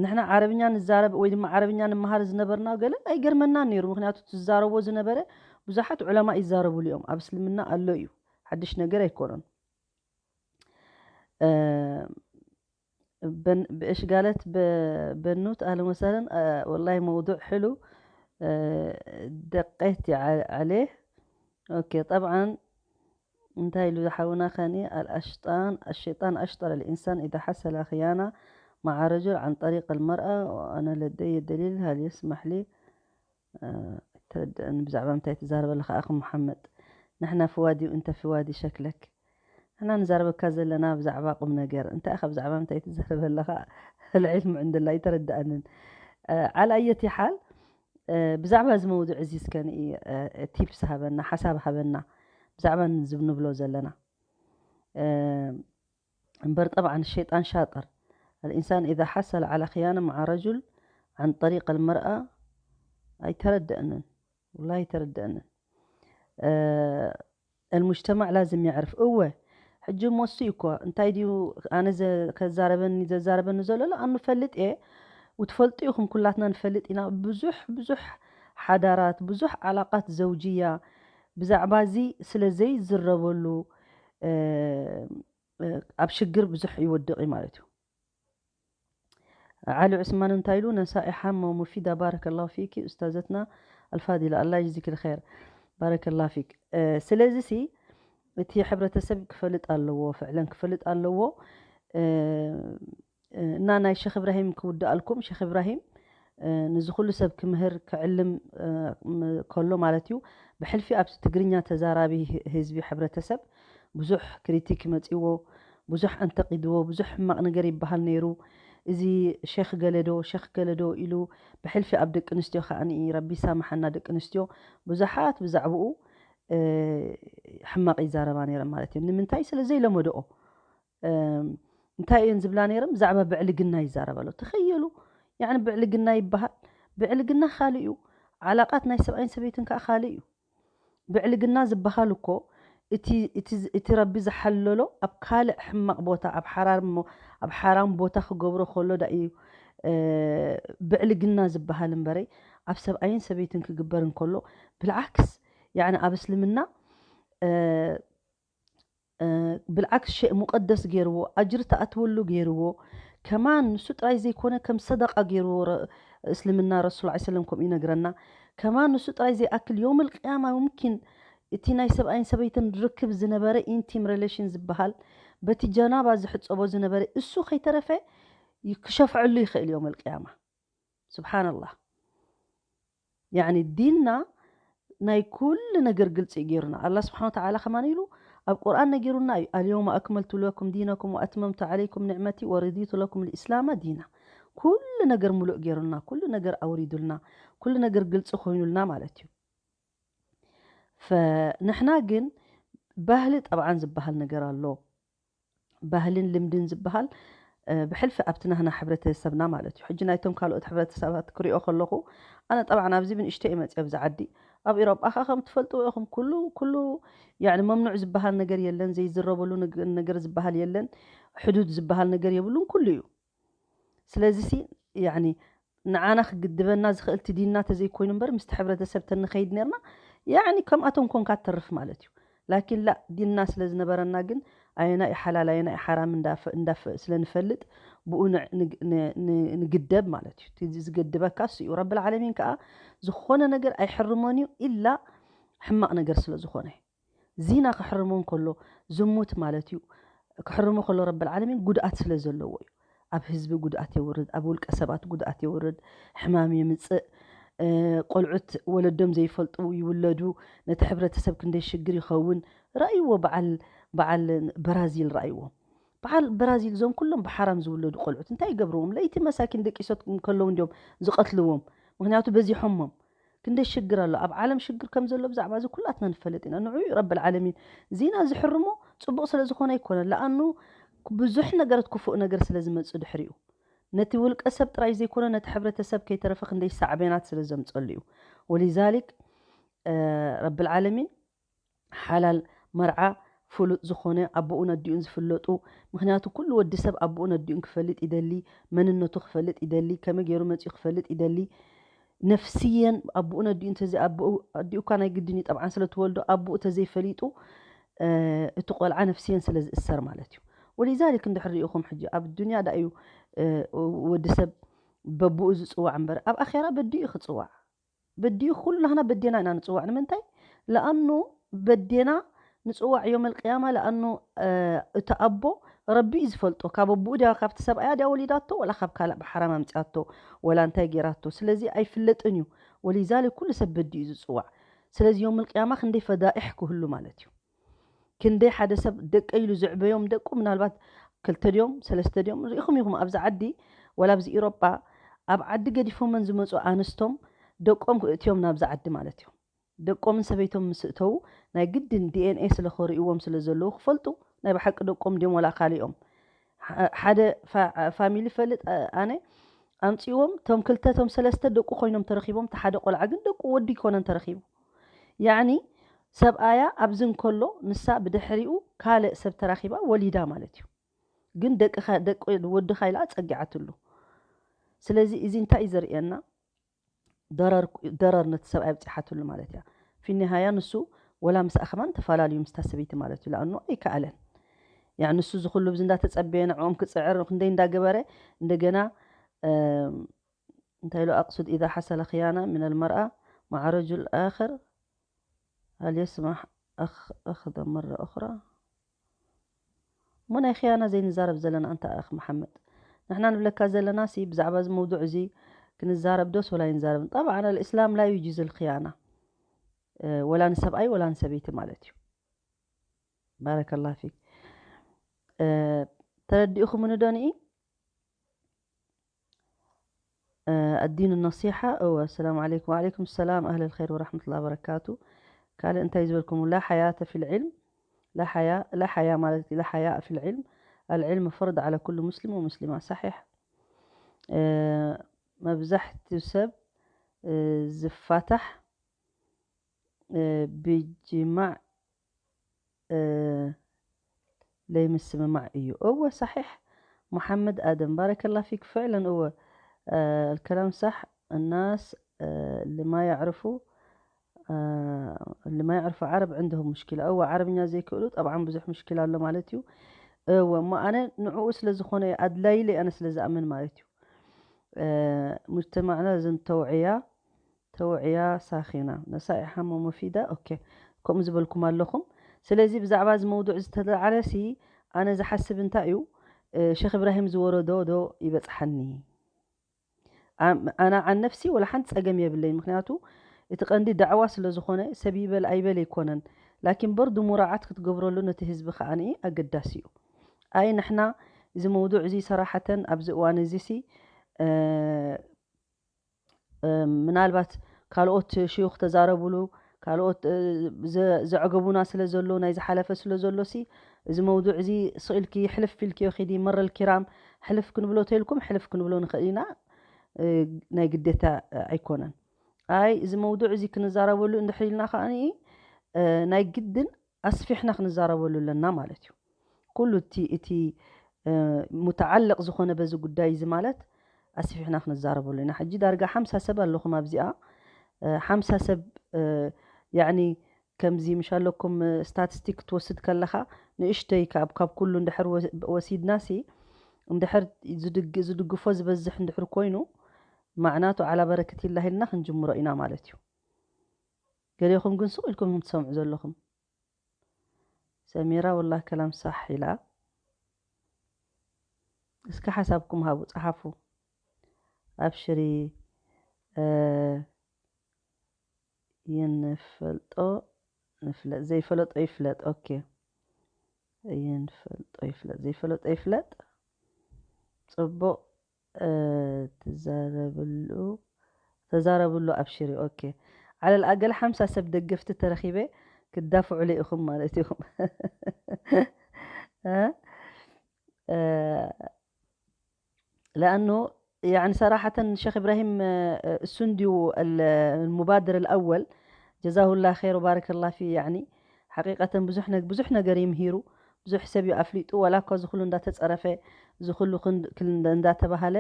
ንሕና ዓረብኛ ንዛረብ ወይ ድማ ዓረብኛ ንመሃር ዝነበርና ገለ ኣይገርመናን ነይሩ ምክንያቱ ትዛረቦ ዝነበረ ብዙሓት ዑለማ ይዛረብሉ እዮም ኣብ እስልምና ኣሎ እዩ ሓድሽ ነገር ኣይኮነን ብእሽጋለት በኑት ኣህለን ወሰለን ወላሂ መውዱዕ ሕሉ ደቀት ዓሌ ኦኬ ጠብዓን እንታይ ኢሉ ዝሓውና ከኒ ኣልኣሽጣን ኣሸጣን ኣሽጠረ ልኢንሳን ኢዳ ሓሰላ ክያና مع رجل عن طريق المرأة وأنا لدي دليل هل يسمح لي ተረድአኒ ብዛዕባ ምንታይ ትዛረበ ኣለኻ ኣኺ ሙሓመድ ንሕና ፍዋዲ እንተ ፍዋዲ ሸክለክ ንዛረበካ ዘለና ብዛዕባ ቁም ነገር። እንታይ ኢኻ ብዛዕባ ምንታይ ትዛረብ ኣለኻ? ልዕል ምዕንድላ ኣይተረድኣንን። እ፣ ዓላ ኣየቲ ሓል፣ እ፣ ብዛዕባ እዚ መውዱዕ እዚ እስከ ንኢ፣ እ፣ ቲፕስ ሃበና፣ ሓሳብ ሃበና ብዛዕባ ንዝብ ንብሎ ዘለና። እ፣ እምበር ጠብዓን ሸይጣን ሻጥር። الإنسان إذا حصل على خيانة مع رجل عن طريق المرأة ኣይተረድአንን። ወላሂ ኣይተረድአንን። እ፣ المجتمع لازم يعرف። እወ፣ ሕጂ ሞሲ እኮ እንታይ ድዩ ኣነ ዘ-፣ ከዛረበኒ፣ ዘዛረበኒ ዘሎ ኣሎ፣ ኣኑ ፈልጥ እየ። ውትፈልጡ ኢኹም፣ ኩላትና ንፈልጥ ኢና። ብዙሕ፣ ብዙሕ ሓዳራት፣ ብዙሕ ዓላቃት ዘውጅያ ብዛዕባ እዚ ስለ ዘይዝረበሉ፣ እ፣ እ፣ ኣብ ሽግር ብዙሕ ይወድቕ እዩ ማለት እዩ። ዓሊ ዑስማን እንታይ ኢሉ? ነሳኢ ሓማ ወሙፊዳ። ባረከላሁ ፊኪ ኡስታዘትና ኣልፋዲላ፣ ኣላ ይጅዚኪ ልኸይር። ባረከላ ፊክ። እ፣ ስለዚ ሲ እቲ ሕብረተሰብ ክፈልጥ ኣለዎ፣ ፍዕለን ክፈልጥ ኣለዎ። እ፣ እ፣ እና ናይ ሸኽ እብራሂም ክውድኣልኩም። ሸኽ እብራሂም፣ እ፣ ንዚ ኩሉ ሰብ ክምህር፣ ክዕልም፣ እ፣ ም-፣ ከሎ ማለት እዩ። ብሕልፊ ኣብቲ ትግርኛ ተዛራቢ ህ-፣ ህዝቢ፣ ሕብረተሰብ ብዙሕ ክሪቲክ መጺዎ፣ ብዙሕ ኣንተቂድዎ፣ ብዙሕ ሕማቕ ነገር ይበሃል ነይሩ። እዚ ሸኽ ገለዶ፣ ሸኽ ገለዶ ኢሉ ብሕልፊ ኣብ ደቂ ኣንስትዮ ከኣ ንኢ ረቢ ይሳምሓና፣ ደቂ ኣንስትዮ ብዙሓት ብዛዕብኡ፣ እ፣ ሕማቕ ይዛረባ ነይረን ማለት እዩ። ንምንታይ? ስለ ዘይለመድኦ። እም፣ እንታይ እየን ዝብላ ነይረን? ብዛዕባ ብዕልግና ይዛረባሉ። ተኸየሉ፣ ያዕኒ ብዕልግና ይበሃል። ብዕልግና ካልእ እዩ። ዓላቃት ናይ ሰብኣይን ሰበይትን ከኣ ካልእ እዩ። ብዕልግና ዝበሃል እኮ እቲ፣ እቲ፣ እቲ ረቢ ዝሓለሎ ኣብ ካልእ ሕማቕ ቦታ፣ ኣብ ሓራም፣ ኣብ ሓራም ቦታ ክገብሮ ከሎ ዳ እዩ፣ እ፣ ብዕልግና ዝበሃል እምበረይ፣ ኣብ ሰብኣይን ሰበይትን ክግበር እንከሎ፣ ብልዓክስ፣ ያዕኒ ኣብ እስልምና፣ እ፣ እ፣ ብልዓክስ ሸእ ሙቀደስ ገይርዎ፣ ኣጅሪ ትኣትወሉ ገይርዎ። ከማን ንሱ ጥራይ ዘይኮነ ከም ሰደቃ ገይርዎ ረ-፣ እስልምና ረሱል ዐለይሂ ሰለም ከምኡ ይነግረና። ከማን ንሱ ጥራይ ዘይኣክል የውመል ቅያማ ሙምኪን እቲ ናይ ሰብኣይን ሰበይትን ርክብ ዝነበረ ኢንቲም ሪሌሽን ዝበሃል በቲ ጀናባ ዝሕጸቦ ዝነበረ እሱ ከይተረፈ ይ-፣ ክሸፍዐሉ ይኽእል የውመል ቅያማ። ስብሓንላህ። ያዕኒ ዲንና ናይ ኩሉ ነገር ግልጺ እዩ ገይሩና። ኣላህ ስብሓን ወተዓላ ከማን ኢሉ ኣብ ቁርኣን ነጊሩና እዩ። ኣልየውመ ኣክመልቱ ለኩም ዲነኩም ወኣትመምቱ ዓለይኩም ኒዕመቲ ወረዲቱ ለኩም ልኢስላመ ዲና። ኩሉ ነገር ሙሉእ ገይሩልና፣ ኩሉ ነገር ኣውሪዱልና፣ ኩሉ ነገር ግልጺ ኮይኑልና ማለት እዩ። ፈንሕና ግን ባህሊ ጠብዓን ዝበሃል ነገር ኣሎ። ባህልን ልምድን ዝበሃል፣ እ፣ ብሕልፊ ኣብቲ ናህና ሕብረተሰብና ማለት እዩ። ሕጂ ናይቶም ካልኦት ሕብረተሰባት ክሪኦ ከለኹ፣ ኣነ ጠብዓን ኣብዚ ብንእሽተይ እየ መፅየ፣ ኣብዚ ዓዲ። ኣብ ኤሮጳ ኸ ከም ትፈልጥዎ ኢኹም፣ ኩሉ፣ ኩሉ፣ ያዕኒ መምኑዕ ዝበሃል ነገር የለን፣ ዘይዝረበሉ ንግ-፣ ነገር ዝበሃል የለን፣ ሕዱድ ዝበሃል ነገር የብሉን፣ ኩሉ እዩ። ስለዚሲ፣ ያዕኒ፣ ንዓና ክግድበና ዝኽእል እቲ ዲንና ተዘይኮይኑ እምበር፣ ምስቲ ሕብረተሰብ ተንኸይድ ነርና፣ ያዕኒ፣ ከምኣቶም ኮንካ ትተርፍ ማለት እዩ። ላኪን ላ፣ ዲንና ስለ ዝነበረና ግን፣ ኣየና እዩ ሓላል፣ ኣየና እዩ ሓራም እንዳፈ-፣ እንዳፈ-፣ ስለ ንፈልጥ፣ ብኡ ን-፣ ንግ-፣ ን-፣ ን-፣ ንግደብ ማለት እዩ። እቲ ዝገድበካ እሱ እዩ። ረብል ዓለሚን ከኣ ዝኾነ ነገር ኣይሕርሞን እዩ፣ ኢላ ሕማቕ ነገር ስለ ዝኾነ። ዚና ክሕርሞ እንከሎ፣ ዝሙት ማለት እዩ፣ ክሕርሞ ከሎ ረብል ዓለሚን ጉድኣት ስለ ዘለዎ እዩ። ኣብ ህዝቢ ጉድኣት የውርድ፣ ኣብ ውልቀ ሰባት ጉድኣት የውርድ፣ ሕማም የምጽእ፣ እ፣ ቆልዑት ወለዶም ዘይፈልጡ ይውለዱ፣ ነቲ ሕብረተሰብ ክንደይ ሽግር ይኸውን። ረኣይዎ፣ በዓል፣ በዓል በራዚል ረኣይዎ። በዓል በራዚል እዞም ኩሎም ብሓራም ዝውለዱ ቆልዑት እንታይ ይገብርዎም? ለይቲ መሳኪን ደቂሶት እንከለዉ እንዲዮም ዝቐትልዎም፣ ምኽንያቱ በዚሖሞም። ክንደይ ሽግር ኣሎ ኣብ ዓለም፣ ሽግር ከም ዘሎ ብዛዕባ እዚ ኩላትና ንፈልጥ ኢና። ንዑ እዩ ረብል ዓለሚን ዚና ዝሕርሞ ጽቡቕ ስለ ዝኾነ ኣይኮነን፣ ለኣኑ ብዙሕ ነገራት ክፉእ ነገር ስለ ዝመጽእ ድሕሪኡ ነቲ ውልቀ ሰብ ጥራይ ዘይኮነ ነቲ ሕብረተሰብ ከይተረፈ ክንደይ ሳዕቤናት ስለ ዘምጸሉ እዩ። ወሊዛሊክ፣ እ፣ ረብል ዓለሚን ሓላል መርዓ ፍሉጥ ዝኾነ ኣቦኡን ኣዲኡን ዝፍለጡ፣ ምኽንያቱ ኩሉ ወዲ ሰብ ኣቦኡን ኣዲኡን ክፈልጥ ይደሊ፣ መንነቱ ክፈልጥ ይደሊ፣ ከመይ ገይሩ መጺኡ ክፈልጥ ይደሊ። ነፍስየን ኣቦኡን ኣዲኡን ተዘይ-፣ ኣቦኡ፣ ኣዲኡ እኳ ናይ ግድን እዩ ጠብዓን ስለ ትወልዶ፣ ኣቦኡ ተዘይፈሊጡ፣ እ፣ እቲ ቆልዓ ነፍስየን ስለ ዝእሰር ማለት እዩ። ወሊዛሊክ እንድሕር ሪኢኹም ሕጂ ኣብ ዱንያ ዳ እዩ፣ እ፣ ወዲ ሰብ በቦኡ ዝጽዋዕ እምበር ኣብ ኣኼራ በዲኡ እዩ ክጽዋዕ። በዲኡ ኩላህና በዴና ኢና ንጽዋዕ። ንምንታይ? ለኣኑ በዴና ንጽዋዕ ዮም ኣልቅያማ፣ ለኣኑ፣ እ፣ እቲ ኣቦ ረቢ እዩ ዝፈልጦ። ካብ ኣቦኡ ድያ፣ ካብቲ ሰብኣያ ድያ ወሊዳቶ፣ ወላ ካብ ካልእ ብሓራም ኣምጺኣቶ፣ ወላ እንታይ ገይራቶ። ስለዚ ኣይፍለጥን እዩ። ወሊዛሊክ ኩሉ ሰብ በዲኡ እዩ ዝጽዋዕ። ስለዚ ዮም ኣልቅያማ ክንደይ ፈዳኢሕ ክህሉ ማለት እዩ። ክንደይ ሓደ ሰብ ደቀ ኢሉ ዝዕበዮም ደቁ ምናልባት ክልተ ድዮም ሰለስተ ድዮም ርኢኹም ኢኹም። ኣብዚ ዓዲ ወላ ኣብዚ ኢሮጳ ኣብ ዓዲ ገዲፎመን ዝመፁ ኣንስቶም ደቆም ክእትዮም ናብዚ ዓዲ ማለት እዩ። ደቆምን ሰበይቶም ምስ እተዉ ናይ ግድን ዲ ኤን ኤ ስለ ከርእይዎም ስለ ዘለዉ ክፈልጡ ናይ ብሓቂ ደቆም ድዮም ወላ ካሊኦም። ሓደ ፋሚሊ ፈልጥ ኣነ ኣምፅዎም ቶም ክልተ ቶም ሰለስተ ደቁ ኮይኖም ተረኪቦም፣ እቲ ሓደ ቆልዓ ግን ደቁ ወዲ ይኮነን ተረኪቡ። ያዕኒ ሰብኣያ ኣብዚ እንከሎ ንሳ ብድሕሪኡ ካልእ ሰብ ተራኪባ ወሊዳ ማለት እዩ። ግን ደቂ ወድኻ ኢላ ጸጊዓትሉ። ስለዚ እዚ እንታይ እዩ ዘርእየና? ደረር ነቲ ሰብኣይ ኣብፂሓትሉ ማለት እያ። ፊኒሃያ ንሱ ወላ ምስኣ ከማን ተፈላለዩ ምስታ ሰበይቲ ማለት እዩ። ለኣኑ ኣይከኣለን። ያ ንሱ ዝኩሉ ብዚ እንዳተጸበየ ንዕኦም ክጽዕር ክንደይ እንዳገበረ እንደገና እንታይ ኢሉ ኣቅሱድ ኢዛ ሓሰለ ክያና ምን ኣልመርኣ መዓ ረጁል ኣኽር ሃል የስማሕ ኣኽ ኣኽደ መረ ኡኽራ እሞ ናይ ክያና ዘይንዛረብ ዘለና ኣንታ ኣኽ መሓመድ ንሕና ንብለካ ዘለና ሲ ብዛዕባ እዚ መውዱዕ እዚ ክንዛረብ ዶስ ወላ ይንዛረብ ጠብዓን ኣልእስላም ላ ዩጅዝ ልክያና ወላ ንሰብኣይ ወላ ንሰበይቲ ማለት እዩ ባረከላ ፊክ ተረዲእኹምኒ ዶ ንኢ الدين النصيحة እወ السلام عليكم وعليكم السلام أهل الخير ورحمة الله وبركاته ካልእ እንታይ ዝበልኩም لا حياة في العلم لا حياة لا حياة ማለት لا حياء في العلم العلم فرض على كل مسلم ومسلمة صحيح መብዛሕትኡ ሰብ ዝፋታሕ ብጅማዕ ለይምስምማዕ እዩ። እወ ሳሒሕ ሙሓመድ ኣደም ባረከላ ፊክ ፍዕለን እወ الكلام صح الناس اللي ما يعرفوا اللي ما يعرفوا عرب عندهم مشكلة እወ ዓረብኛ ዘይክእሉ ጠብዓን ብዙሕ ምሽኪላ ኣሎ ማለት እዩ። እወ እሞ ኣነ ንዕኡ ስለ ዝኾነ ኣድላይለይ ኣነ ስለ ዝኣምን ማለት እዩ። ሙጅተማዕና እዘን ተውዕያ ተውዕያ ሳኺና ነሳኢሓ ሞ መፊዳ ኦኬ ከምኡ ዝበልኩም ኣለኹም። ስለዚ ብዛዕባ እዚ መውዱዕ ዝተለዓለ ሲ ኣነ ዝሓስብ እንታይ እዩ ሸኽ እብራሂም ዝወረዶ ዶ ይበፅሓኒ ኣና ዓን ነፍሲ ወላ ሓንቲ ፀገም የብለይ ምክንያቱ እቲ ቀንዲ ዳዕዋ ስለ ዝኾነ ሰብ ይበል ኣይበል ኣይኮነን ላኪን በርዱ ሙራዓት ክትገብረሉ ነቲ ህዝቢ ከዓኒ ኣገዳሲ እዩ ኣይ ንሕና እዚ መውዱዕ እዚ ሰራሓተን ኣብዚ እዋን እዚ ሲ ምናልባት ካልኦት ሽዩኽ ተዛረብሉ ካልኦት ዘዕገቡና ስለ ዘሎ ናይ ዝሓለፈ ስለ ዘሎ ሲ እዚ መውዱዕ እዚ ስቕ ኢልኪ ሕልፍ ኢልክዮ ኺዲ መረል ኪራም ሕልፍ ክንብሎ ተይልኩም ሕልፍ ክንብሎ ንኽእል ኢና ናይ ግዴታ ኣይኮነን ኣይ እዚ መውዱዕ እዚ ክንዛረበሉ እንድሕር ኢልና ከዓኒ ናይ ግድን ኣስፊሕና ክንዛረበሉ ኣለና ማለት እዩ ኩሉ እቲ እቲ ሙተዓለቕ ዝኾነ በዚ ጉዳይ እዚ ማለት ኣስፊሕና ክንዛረበሉ ኢና ሕጂ ዳርጋ ሓምሳ ሰብ ኣለኹም ኣብዚኣ ሓምሳ ሰብ ያዕኒ ከምዚ ምሽ ኣለኩም ስታቲስቲክ ክትወስድ ከለኻ ንእሽተይ ካብ ካብ ኩሉ እንድሕር ወሲድና ሲ እንድሕር ዝድግፎ ዝበዝሕ እንድሕር ኮይኑ ማዕናቱ ዓላ በረክት ይላሂልና ክንጅምሮ ኢና ማለት እዩ ገሌኹም ግን ሱቕ ኢልኩም ትሰምዑ ዘለኹም ሰሚራ ወላ ከላም ሳሕ ኢላ እስከ ሓሳብኩም ሃቡ ፀሓፉ ኣብሽሪ ይንፈልጦ ንፍለጥ ዘይፈለጦ ይፍለጥ ኦኬ ይንፈልጦ ይፍለጥ ዘይፈለጦ ይፍለጥ ፅቡቅ ትዛረብሉ ተዛረብሉ ኣብሽሪ ኦኬ ዓለል ኣገል ሓምሳ ሰብ ደገፍቲ ተረኺበ ክዳፍዑ ኢኹም ማለት ኢኹም ለኣኑ يعني صراحة الشيخ إبراهيم እሱ እንዲሁ المبادر الأول جزاه الله خير وبارك الله فيه يعني حقيقة ብዙሕ ብዙሕ ነገር ይምሂሩ ብዙሕ ሰብ እዩ ኣፍሊጡ ዋላ እኳ ዝኩሉ እንዳተፀረፈ ዝኩሉ እንዳተባሃለ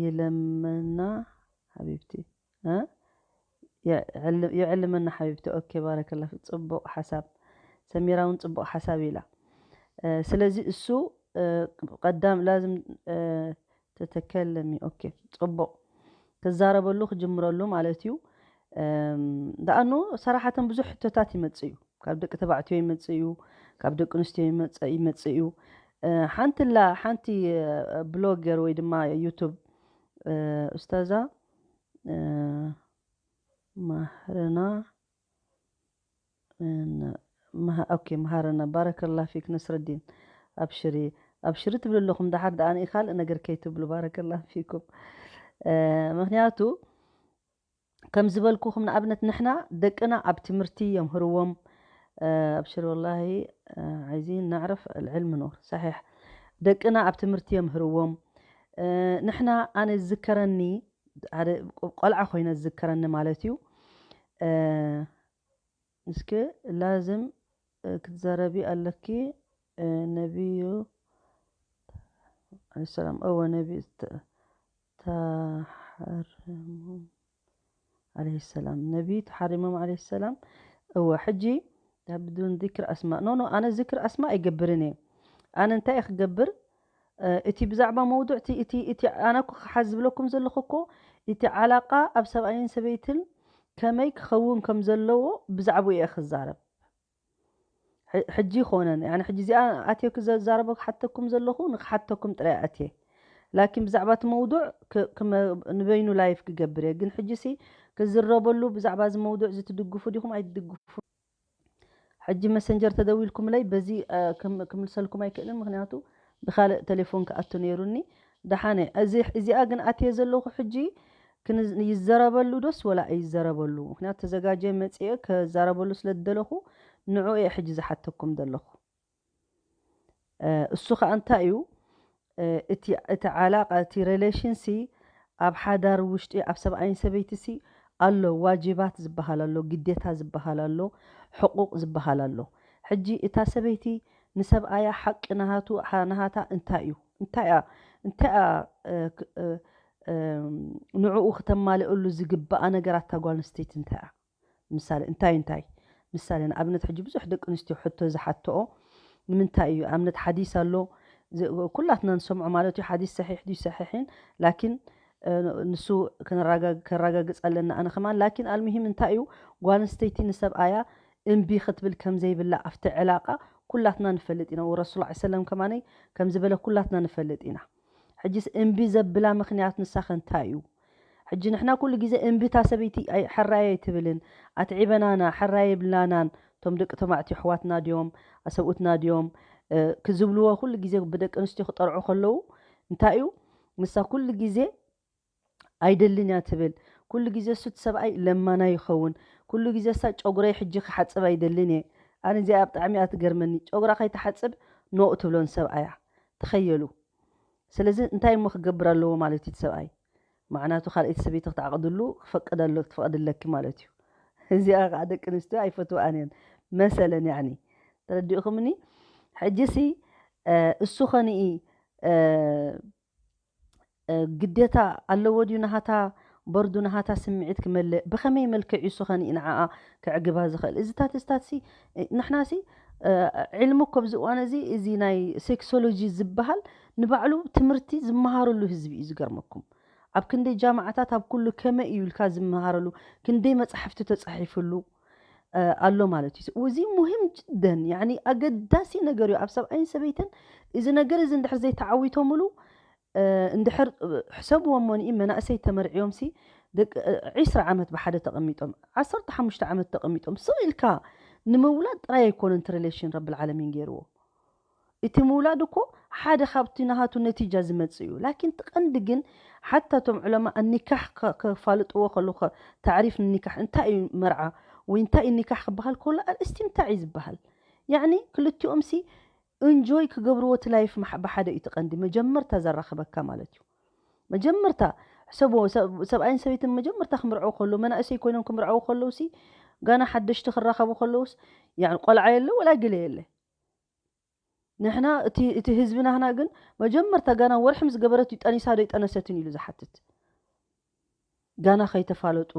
ይለመና ሓቢብቲ የዕልመና ሓቢብቲ ኦኬ ባረከላ ጽቡቅ ሓሳብ ሰሚራ እውን ጽቡቅ ሓሳብ ኢላ ስለዚ እሱ ቀዳም ላዝም ተተከለሚ ኦኬ ጽቡቅ ክዛረበሉ ክጅምረሉ ማለት እዩ ደኣኑ ሰራሓተን ብዙሕ ሕቶታት ይመጽእ እዩ ካብ ደቂ ተባዕትዮ ይመጽእ እዩ ካብ ደቂ ኣንስትዮ ይመጽእ እዩ ሓንቲ ላ ሓንቲ ብሎገር ወይ ድማ ዩቱብ ኡስታዛ ማህርና መሃ- ኦኬ፣ መሃረና። ባረከላ ፊክ ነስረዲን። ኣብሽሪ፣ ኣብሽሪ ትብሉ ኣለኹም። ደሓር ደኣ ንኢ ካልእ ነገር ከይትብሉ። ባረከላ ፊኩም። እ፣ ምኽንያቱ ከም ዝበልኩኹም፣ ንኣብነት ንሕና ደቅና ኣብ ትምህርቲ የምህርዎም። እ፣ ኣብሽር ወላሂ፣ እ፣ ዓይዚ ናዕረፍ ኣልዕልም ኑር። ሰሒሕ። ደቅና ኣብ ትምህርቲ የምህርዎም። እ፣ ንሕና፣ ኣነ ዝዝከረኒ፣ ሓደ ቆልዓ ኮይነ ዝዝከረኒ ማለት እዩ። እ፣ እስኪ ላዝም፣ እ፣ ክትዛረቢ ኣለኪ። እ፣ ነቢዩ ዓለይሂ ሰላም፣ እወ፣ ነቢ ተ-፣ ተሓረሙ ዓለይሂ ሰላም፣ ነቢ ተሓሪሞም ዓለይሂ ሰላም። እወ፣ ሕጂ ብዱን ዚክር ኣስማ፣ ኖ፣ ኖ፣ ኣነ ዚክር ኣስማ ኣይገብርን እየ። ኣነ እንታይ እየ ክገብር? እ፣ እቲ ብዛዕባ መውዱዕ እቲ፣ እቲ፣ እቲ ኣነ እኮ ክሓዝ ዝብለኩም ዘለኹ እኮ፣ እቲ ዓላቃ ኣብ ሰብኣይን ሰበይትን ከመይ ክኸውን ከም ዘለዎ ብዛዕባኡ እየ ክዛረብ። ሕ-፣ ሕጂ ይኾነን፣ ያኒ፣ ሕጂ እዚኣ ኣትየ ክዘዛረቦ ክሓተኩም ዘለኹ፣ ንክሓተኩም ጥራይ ኣትየ። ላኪን ብዛዕባ እቲ መውዱዕ ክ-፣ ክመ-፣ ንበይኑ ላይፍ ክገብር እየ። ግን ሕጂ ሲ ክዝረበሉ፣ ብዛዕባ እዚ መውዱዕ እዚ ትድግፉ ዲኹም ኣይትድግፉ? ሕጂ መሰንጀር ተደዊልኩምለይ፣ በዚ፣ እ፣ ክም-፣ ክምልሰልኩም ኣይክእልን፣ ምኽንያቱ ብኻልእ ቴሌፎን ክኣቱ ነይሩኒ። ደሓነ፣ እዚ፣ እዚኣ ግን ኣትየ ዘለኹ ሕጂ ክንዝ-፣ ይዘረበሉ ዶስ ወላ ኣይዘረበሉ? ምኽንያቱ ተዘጋጀ መጽኤ ከዛረበሉ ስለ ዝደለኹ፣ ንዑ እየ ሕጂ ዝሓተኩም ዘለኹ። እ፣ እሱ ኸኣ እንታይ እዩ? እ፣ እቲ፣ እቲ ዓላቃ፣ እቲ ሬሌሽን ሲ ኣብ ሓዳር ውሽጢ፣ ኣብ ሰብኣይን ሰበይቲ ሲ ኣሎ፣ ዋጅባት ዝበሃል ኣሎ፣ ግዴታ ዝበሃል ኣሎ፣ ሕቁቅ ዝበሃል ኣሎ። ሕጂ እታ ሰበይቲ ንሰብኣያ ሓቂ ናሃቱ፣ ሓ-፣ ናሃታ እንታይ እዩ? እንታይ እያ፣ እንታይ እያ፣ እ፣ ክ-፣ እ፣ እም፣ ንዕኡ ክተማልእሉ ዝግባኣ ነገራት እታ ጓል ኣንስተይቲ እንታይ እያ? ምሳሌ፣ እንታይ፣ እንታይ? ምሳሌ፣ ንኣብነት፣ ሕጂ ብዙሕ ደቂ ኣንስትዮ ሕቶ ዝሓትኦ፣ ንምንታይ እዩ? ኣብነት ሓዲስ ኣሎ፣ ዚ-፣ ኩላትና ንሰምዖ ማለት እዩ፣ ሓዲስ ሰሒሕ ድዩ ሰሒሕን፣ ላኪን፣ እ፣ ንሱ ከነራጋ-፣ ከራጋግጽ ኣለና፣ ኣነ ከማን። ላኪን ኣልሙሂም እንታይ እዩ? ጓል ኣንስተይቲ ንሰብኣያ እምቢ ክትብል ከም ዘይብላ ኣብቲ ዕላቃ ኩላትና ንፈልጥ ኢና። ወረሱል ዐለይሂ ሰላም ከማነይ ከም ዝበለ ኩላትና ንፈልጥ ኢና። ሕጂስ እምቢ ዘብላ ምኽንያት ንሳኸ እንታይ እዩ? ሕጂ ንሕና ኩሉ ግዜ እምቢ እታ ሰበይቲ ኣይ-፣ ሕራይ ኣይትብልን፣ ኣትዒበናና፣ ሕራይ የብላናን፣ እቶም ደቂ ተባዕትዮ ኣሕዋትና ድዮም፣ ኣሰብኡትና ድዮም፣ እ፣ ክዝብልዎ ኩሉ ግዜ ብደቂ ኣንስትዮ ክጠርዑ ከለዉ እንታይ እዩ? ንሳ ኩሉ ግዜ ኣይደልን እያ ትብል። ኩሉ ግዜ እሱ እቲ ሰብኣይ ለማና ይኸውን። ኩሉ ግዜ እሳ ጨጉረይ ሕጂ ክሓጽብ ኣይደልን እየ። ኣነ እዚኣ ብጣዕሚ እያ ትገርመኒ። ጨጉራ ከይትሓጽብ ኖእ ትብሎ ንሰብኣያ። ተኸየሉ። ስለዚ እንታይ እሞ ክገብር ኣለዎ ማለት እዩ እቲ ሰብኣይ? ማዕናቱ ካልኣይቲ ሰበይቲ ክትዓቕድሉ ክፈቅድ ኣሎ፣ ክትፈቕድለኪ ማለት እዩ። እዚኣ ከዓ ደቂ ኣንስትዮ ኣይፈትውኣን እየን። መሰለን ያዕኒ። ተረዲእኹምኒ? ሕጂሲ፣ እ፣ እሱ ኸንኢ፣ እ፣ እ፣ ግዴታ ኣለዎ ድዩ ንሃታ በርዱ ንሃታ ስምዒት ክመልእ? ብኸመይ መልክዕ እዩ እሱ ኸንኢ ንዓኣ ከዕግባ ዝኽእል? እዚታት፣ እዚታት ሲ፣ እ፣ ንሕና ሲ፣ እ፣ ዕልሚ እኮ ኣብዚ እዋን እዚ፣ እዚ ናይ ሴክሶሎጂ ዝበሃል ንባዕሉ ትምህርቲ ዝመሃረሉ ህዝቢ እዩ። ዝገርመኩም፣ ኣብ ክንደይ ጃማዓታት፣ ኣብ ኩሉ ከመይ እዩ ኢልካ ዝመሃረሉ፣ ክንደይ መጻሕፍቲ ተጻሒፍሉ፣ እ፣ ኣሎ ማለት እዩ። እዚ ሙሂም ጅደን፣ ያኒ ኣገዳሲ ነገር እዩ። ኣብ ሰብኣይን ሰበይትን እዚ ነገር እዚ እንድሕር ዘይተዓዊቶምሉ፣ እ፣ እንድሕር፣ እ፣ ሕሰብዎ እሞ ንኢ መናእሰይ ተመርዕዮም ሲ፣ ደቂ፣ እ፣ ዒስራ ዓመት ብሓደ ተቐሚጦም፣ ዓሰርተ ሓሙሽተ ዓመት ተቐሚጦም፣ ስቕ ኢልካ ንምውላድ ጥራይ ኣይኮነን እቲ ሪሌሽን ረብል ዓለሚን ገይርዎ። እቲ ምውላድ እኮ ሓደ ካብቲ ናሃቱ ነቲጃ ዝመጽእ እዩ። ላኪን እቲ ቀንዲ ግን ሓታ እቶም ዑለማ ኣኒካሕ ከ-፣ ከፋልጥዎ ከለዉ፣ ከ-፣ ታዕሪፍ ንኒካሕ እንታይ እዩ መርዓ ወይ እንታይ እዩ ኒካሕ ክበሃል ከሎ፣ ኣርእስቲ እንታይ እዩ ዝበሃል? ያዕኒ ክልቲኦም ሲ እንጆይ ክገብርዎ እቲ ላይፍ ማሕ-፣ ብሓደ እዩ እቲ ቀንዲ። መጀመርታ ዘራኽበካ ማለት እዩ። መጀመርታ ሕሰብዎ፣ ሰብ-፣ ሰብኣይን ሰበይትን መጀመርታ ክምርዐው ከለዉ፣ መናእሰይ ኮይኖም ክምርዐው ከለዉ ሲ፣ ጋና ሓደሽቲ ክራኸቡ ከለዉስ፣ ያዕኒ ቆልዓ የለ ወላ ገለ የለ። ንሕና እቲ፣ እቲ ህዝቢ ናህና ግን መጀመርታ ጋና ወርሒ ምስ ገበረት እዩ ጠኒሳ ዶ ኣይጠነሰትን ኢሉ ዝሓትት። ጋና ከይተፋለጡ፣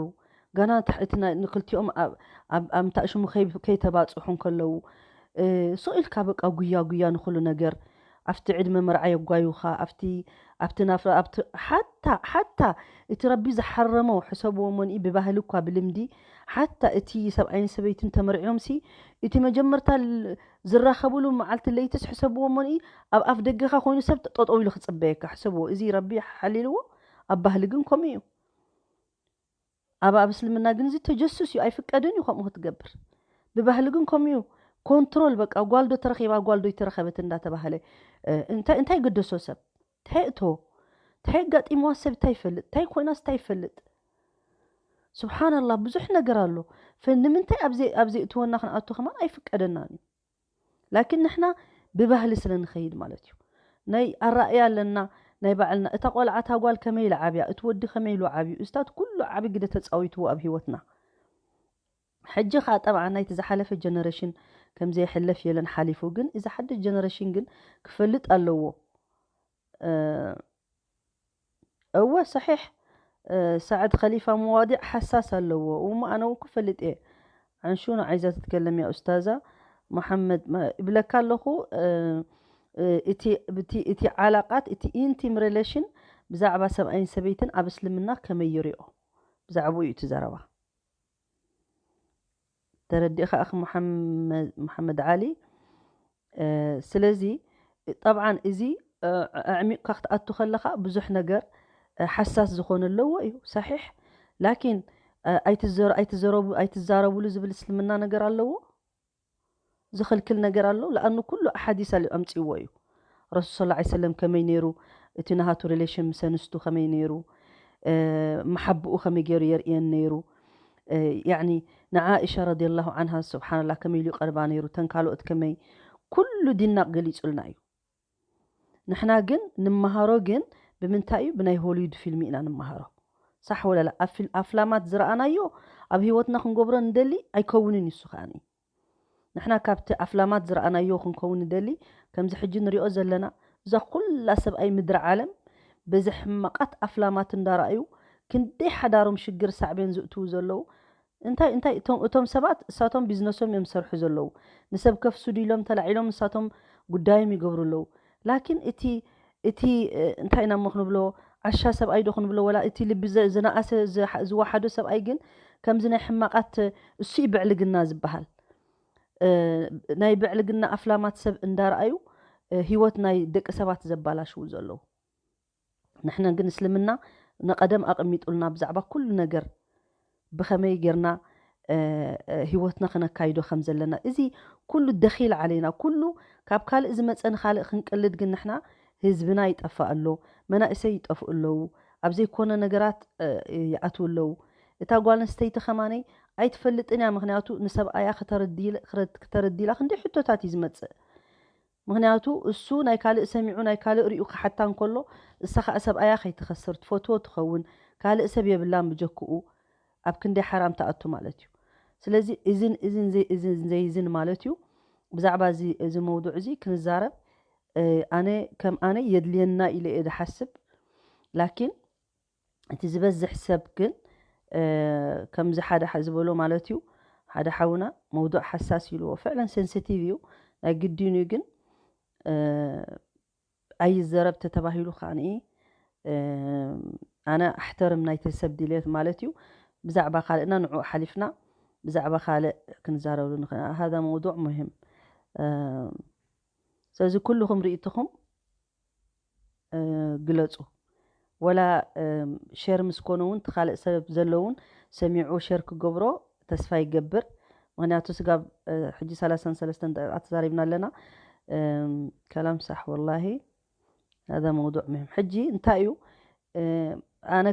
ጋና ታሕ-፣ እቲ ናይ፣ ንክልቲኦም ኣብ፣ ኣብ፣ ኣብ ምንታይ ሽሙ ከይ-፣ ከይተባጽሑ እንከለዉ፣ እ፣ ስቕ ኢልካ በቃ ጉያ ጉያ ንኹሉ ነገር፣ ኣብቲ ዕድመ መርዓ የጓዩኻ፣ ኣብቲ፣ ኣብቲ ናፍራ፣ ኣብቲ ሓታ፣ ሓታ እቲ ረቢ ዝሓረሞ ሕሰብዎ እሞኒ ብባህሊ እኳ ብልምዲ፣ ሓታ እቲ ሰብኣይን ሰበይትን ተመርዕዮምሲ፣ እቲ መጀመርታ ል-፣ ዝራኸብሉ መዓልቲ ለይትስ ሕሰብዎ እሞኒ ኣብ ኣፍ ደገኻ ኮይኑ ሰብ ጠጠው ኢሉ ክጽበየካ። ሕሰብዎ፣ እዚ ረቢ ሓሊልዎ፣ ኣብ ባህሊ ግን ከምኡ እዩ። ኣብ፣ ኣብ እስልምና ግን እዚ ተጀሱስ እዩ፣ ኣይፍቀድን እዩ ከምኡ ክትገብር። ብባህሊ ግን ከምኡ እዩ። ኮንትሮል በቃ ጓልዶ ተረኺባ ጓልዶ ይተረኸበት እንዳተባህለ እንታይ እንታይ ገደሶ ሰብ? እንታይ እቶ እንታይ ኣጋጢምዋ ሰብ እንታይ ይፈልጥ? እንታይ ኮይናስ እንታይ ይፈልጥ? ስብሓንላህ ብዙሕ ነገር ኣሎ። ንምንታይ ኣብዚ እትወና ክንኣቱ ከማን ኣይፍቀደናን እዩ። ላኪን ንሕና ብባህሊ ስለ ንኸይድ ማለት እዩ። ናይ ኣራእያ ኣለና ናይ ባዕልና። እታ ቆልዓ እታ ጓል ከመይ ኢላ ዓብያ፣ እቲ ወዲ ከመይ ኢሉ ዓብዩ፣ እስታት ኩሉ ዓቢ ግደ ተፃዊትዎ ኣብ ህይወትና። ሕጂ ከዓ ጠብዓ ናይቲ ዝሓለፈ ጀነሬሽን ከምዘይሕለፍ የለን ሓሊፉ፣ ግን እዚ ሓድሽ ጀነሬሽን ግን ክፈልጥ ኣለዎ። እወ ሰሒሕ። ሳዕድ ከሊፋ መዋዲዕ ሓሳስ ኣለዎ። እሞ ኣነ እውን ክፈልጥ እየ። ዓንሹ ንዓይዛ ትትከለም ያ ኡስታዛ መሓመድ እብለካ ኣለኹ። እቲ ዓላቃት እቲ ኢንቲም ሬሌሽን ብዛዕባ ሰብኣይን ሰበይትን ኣብ እስልምና ከመይ ይሪኦ? ብዛዕባኡ እዩ እቲ ዘረባ። ተረዲእካ ኣኺ መሓመድ ዓሊ። ስለዚ ጠብዓን እዚ ኣዕሚቕካ ክትኣቱ ከለኻ ብዙሕ ነገር ሓሳስ ዝኾነ ኣለዎ እዩ ሰሒሕ። ላኪን ኣይትዘረቡ ኣይትዛረቡሉ ዝብል እስልምና ነገር ኣለዎ? ዝኽልክል ነገር ኣሎ? ለኣኑ ኩሉ ኣሓዲስ ኣምፅዎ እዩ። ረሱል ስ ሰለም ከመይ ነይሩ፣ እቲ ናሃቱ ሪሌሽን ምስ ኣንስቱ ከመይ ነይሩ፣ መሓብኡ ከመይ ገይሩ የርእየን ነይሩ። ያኒ ንዓኢሻ ረዲየላሁ ዓንሃ ስብሓንላ ከመይ ኢሉ ይቐርባ ነይሩ፣ ተን ካልኦት ከመይ፣ ኩሉ ዲና ገሊፁልና እዩ። ንሕና ግን ንመሃሮ ግን ብምንታይ እዩ? ብናይ ሆሊውድ ፊልም ኢና ንመሃሮ። ሳሕ ወለላ? ኣፍላማት ዝረኣናዮ ኣብ ህይወትና ክንገብሮ ንደሊ ኣይከውንን እዩ። እሱ ከኣኒ ንሕና ካብቲ ኣፍላማት ዝረኣናዮ ክንከውን ንደሊ። ከምዚ ሕጂ ንሪኦ ዘለና እዛ ኩላ ሰብኣይ ምድሪ ዓለም በዚ ሕማቓት ኣፍላማት እንዳረኣዩ ክንደይ ሓዳሮም ሽግር ሳዕቤን ዝእትዉ ዘለዉ። እንታይ እንታይ እቶም እቶም ሰባት እሳቶም ቢዝነሶም እዮም ዝሰርሑ ዘለዉ። ንሰብ ከፍስዱ ኢሎም ተላዒሎም ንሳቶም ጉዳዮም ይገብሩ ኣለዉ። ላኪን እቲ እቲ እንታይ ኢና እሞ ክንብሎ ዓሻ ሰብኣይ ዶ ክንብሎ ወላ እቲ ልቢ ዝነኣሰ ዝወሓዶ ሰብኣይ ግን ከምዚ ናይ ሕማቓት እሱ እዩ ብዕልግና ዝበሃል። ናይ ብዕልግና ኣፍላማት ሰብ እንዳረኣዩ ህይወት ናይ ደቂ ሰባት ዘባላሽዉ ዘለዉ። ንሕና ግን እስልምና ንቐደም ኣቐሚጡልና ብዛዕባ ኩሉ ነገር ብኸመይ ጌርና ህይወትና ክነካይዶ ከም ዘለና። እዚ ኩሉ ደኺል ዓለይና፣ ኩሉ ካብ ካልእ ዝመፀ ንኻልእ ክንቅልድ ግን ንሕና ህዝብና ይጠፋእ ኣሎ፣ መናእሰይ ይጠፍኡ ኣለዉ፣ ኣብ ዘይኮነ ነገራት ይኣትዉ ኣለዉ። እታ ጓል ኣንስተይቲ ከማነይ ኣይትፈልጥን እያ፣ ምኽንያቱ ንሰብኣያ ክተረድላ ክንደይ ሕቶታት እዩ ዝመፅእ። ምኽንያቱ እሱ ናይ ካልእ ሰሚዑ ናይ ካልእ ሪኡ ክሓታ እንከሎ እሳ ከዓ ሰብኣያ ከይትኸስር ትፈትዎ ትኸውን ካልእ ሰብ የብላን ብጀክኡ ኣብ ክንደይ ሓራም ትኣቱ ማለት እዩ። ስለዚ እዝን እዝን ዘይእዝን ዘይዝን ማለት እዩ። ብዛዕባ እዚ እዚ መውዱዕ እዚ ክንዛረብ ኣነ ከም ኣነ የድልየና ኢለ እየ ዝሓስብ። ላኪን እቲ ዝበዝሕ ሰብ ግን ከምዚ ሓደ ዝበሎ ማለት እዩ ሓደ ሓውና መውዱዕ ሓሳስ ኢልዎ ፍዕለን ሴንሲቲቭ እዩ ናይ ግዲኑ ግን ኣይዘረብ ተተባሂሉ ከዓኒ ኣነ ኣሕተርም ናይቲ ሰብ ድልየት ማለት እዩ ብዛዕባ ካልእና ንዑ ሓሊፍና ብዛዕባ ካልእ ክንዛረብሉ ንኽእል هذا موضوع مهم ስለዚ ኩልኹም ርእይትኹም ግለፁ ወላ ሸር ምስ ኮነ እውን እቲ ካልእ ሰብ ዘሎ እውን ሰሚዑ ሸር ክገብሮ ተስፋ ይገብር ምክንያቱ ስጋብ ሕጂ ሰላሳን ሰለስተን ደቂቃ ተዛሪብና ኣለና ከላም ሳሕ ወላሂ هذا موضوع مهم ሕጂ እንታይ እዩ ኣነ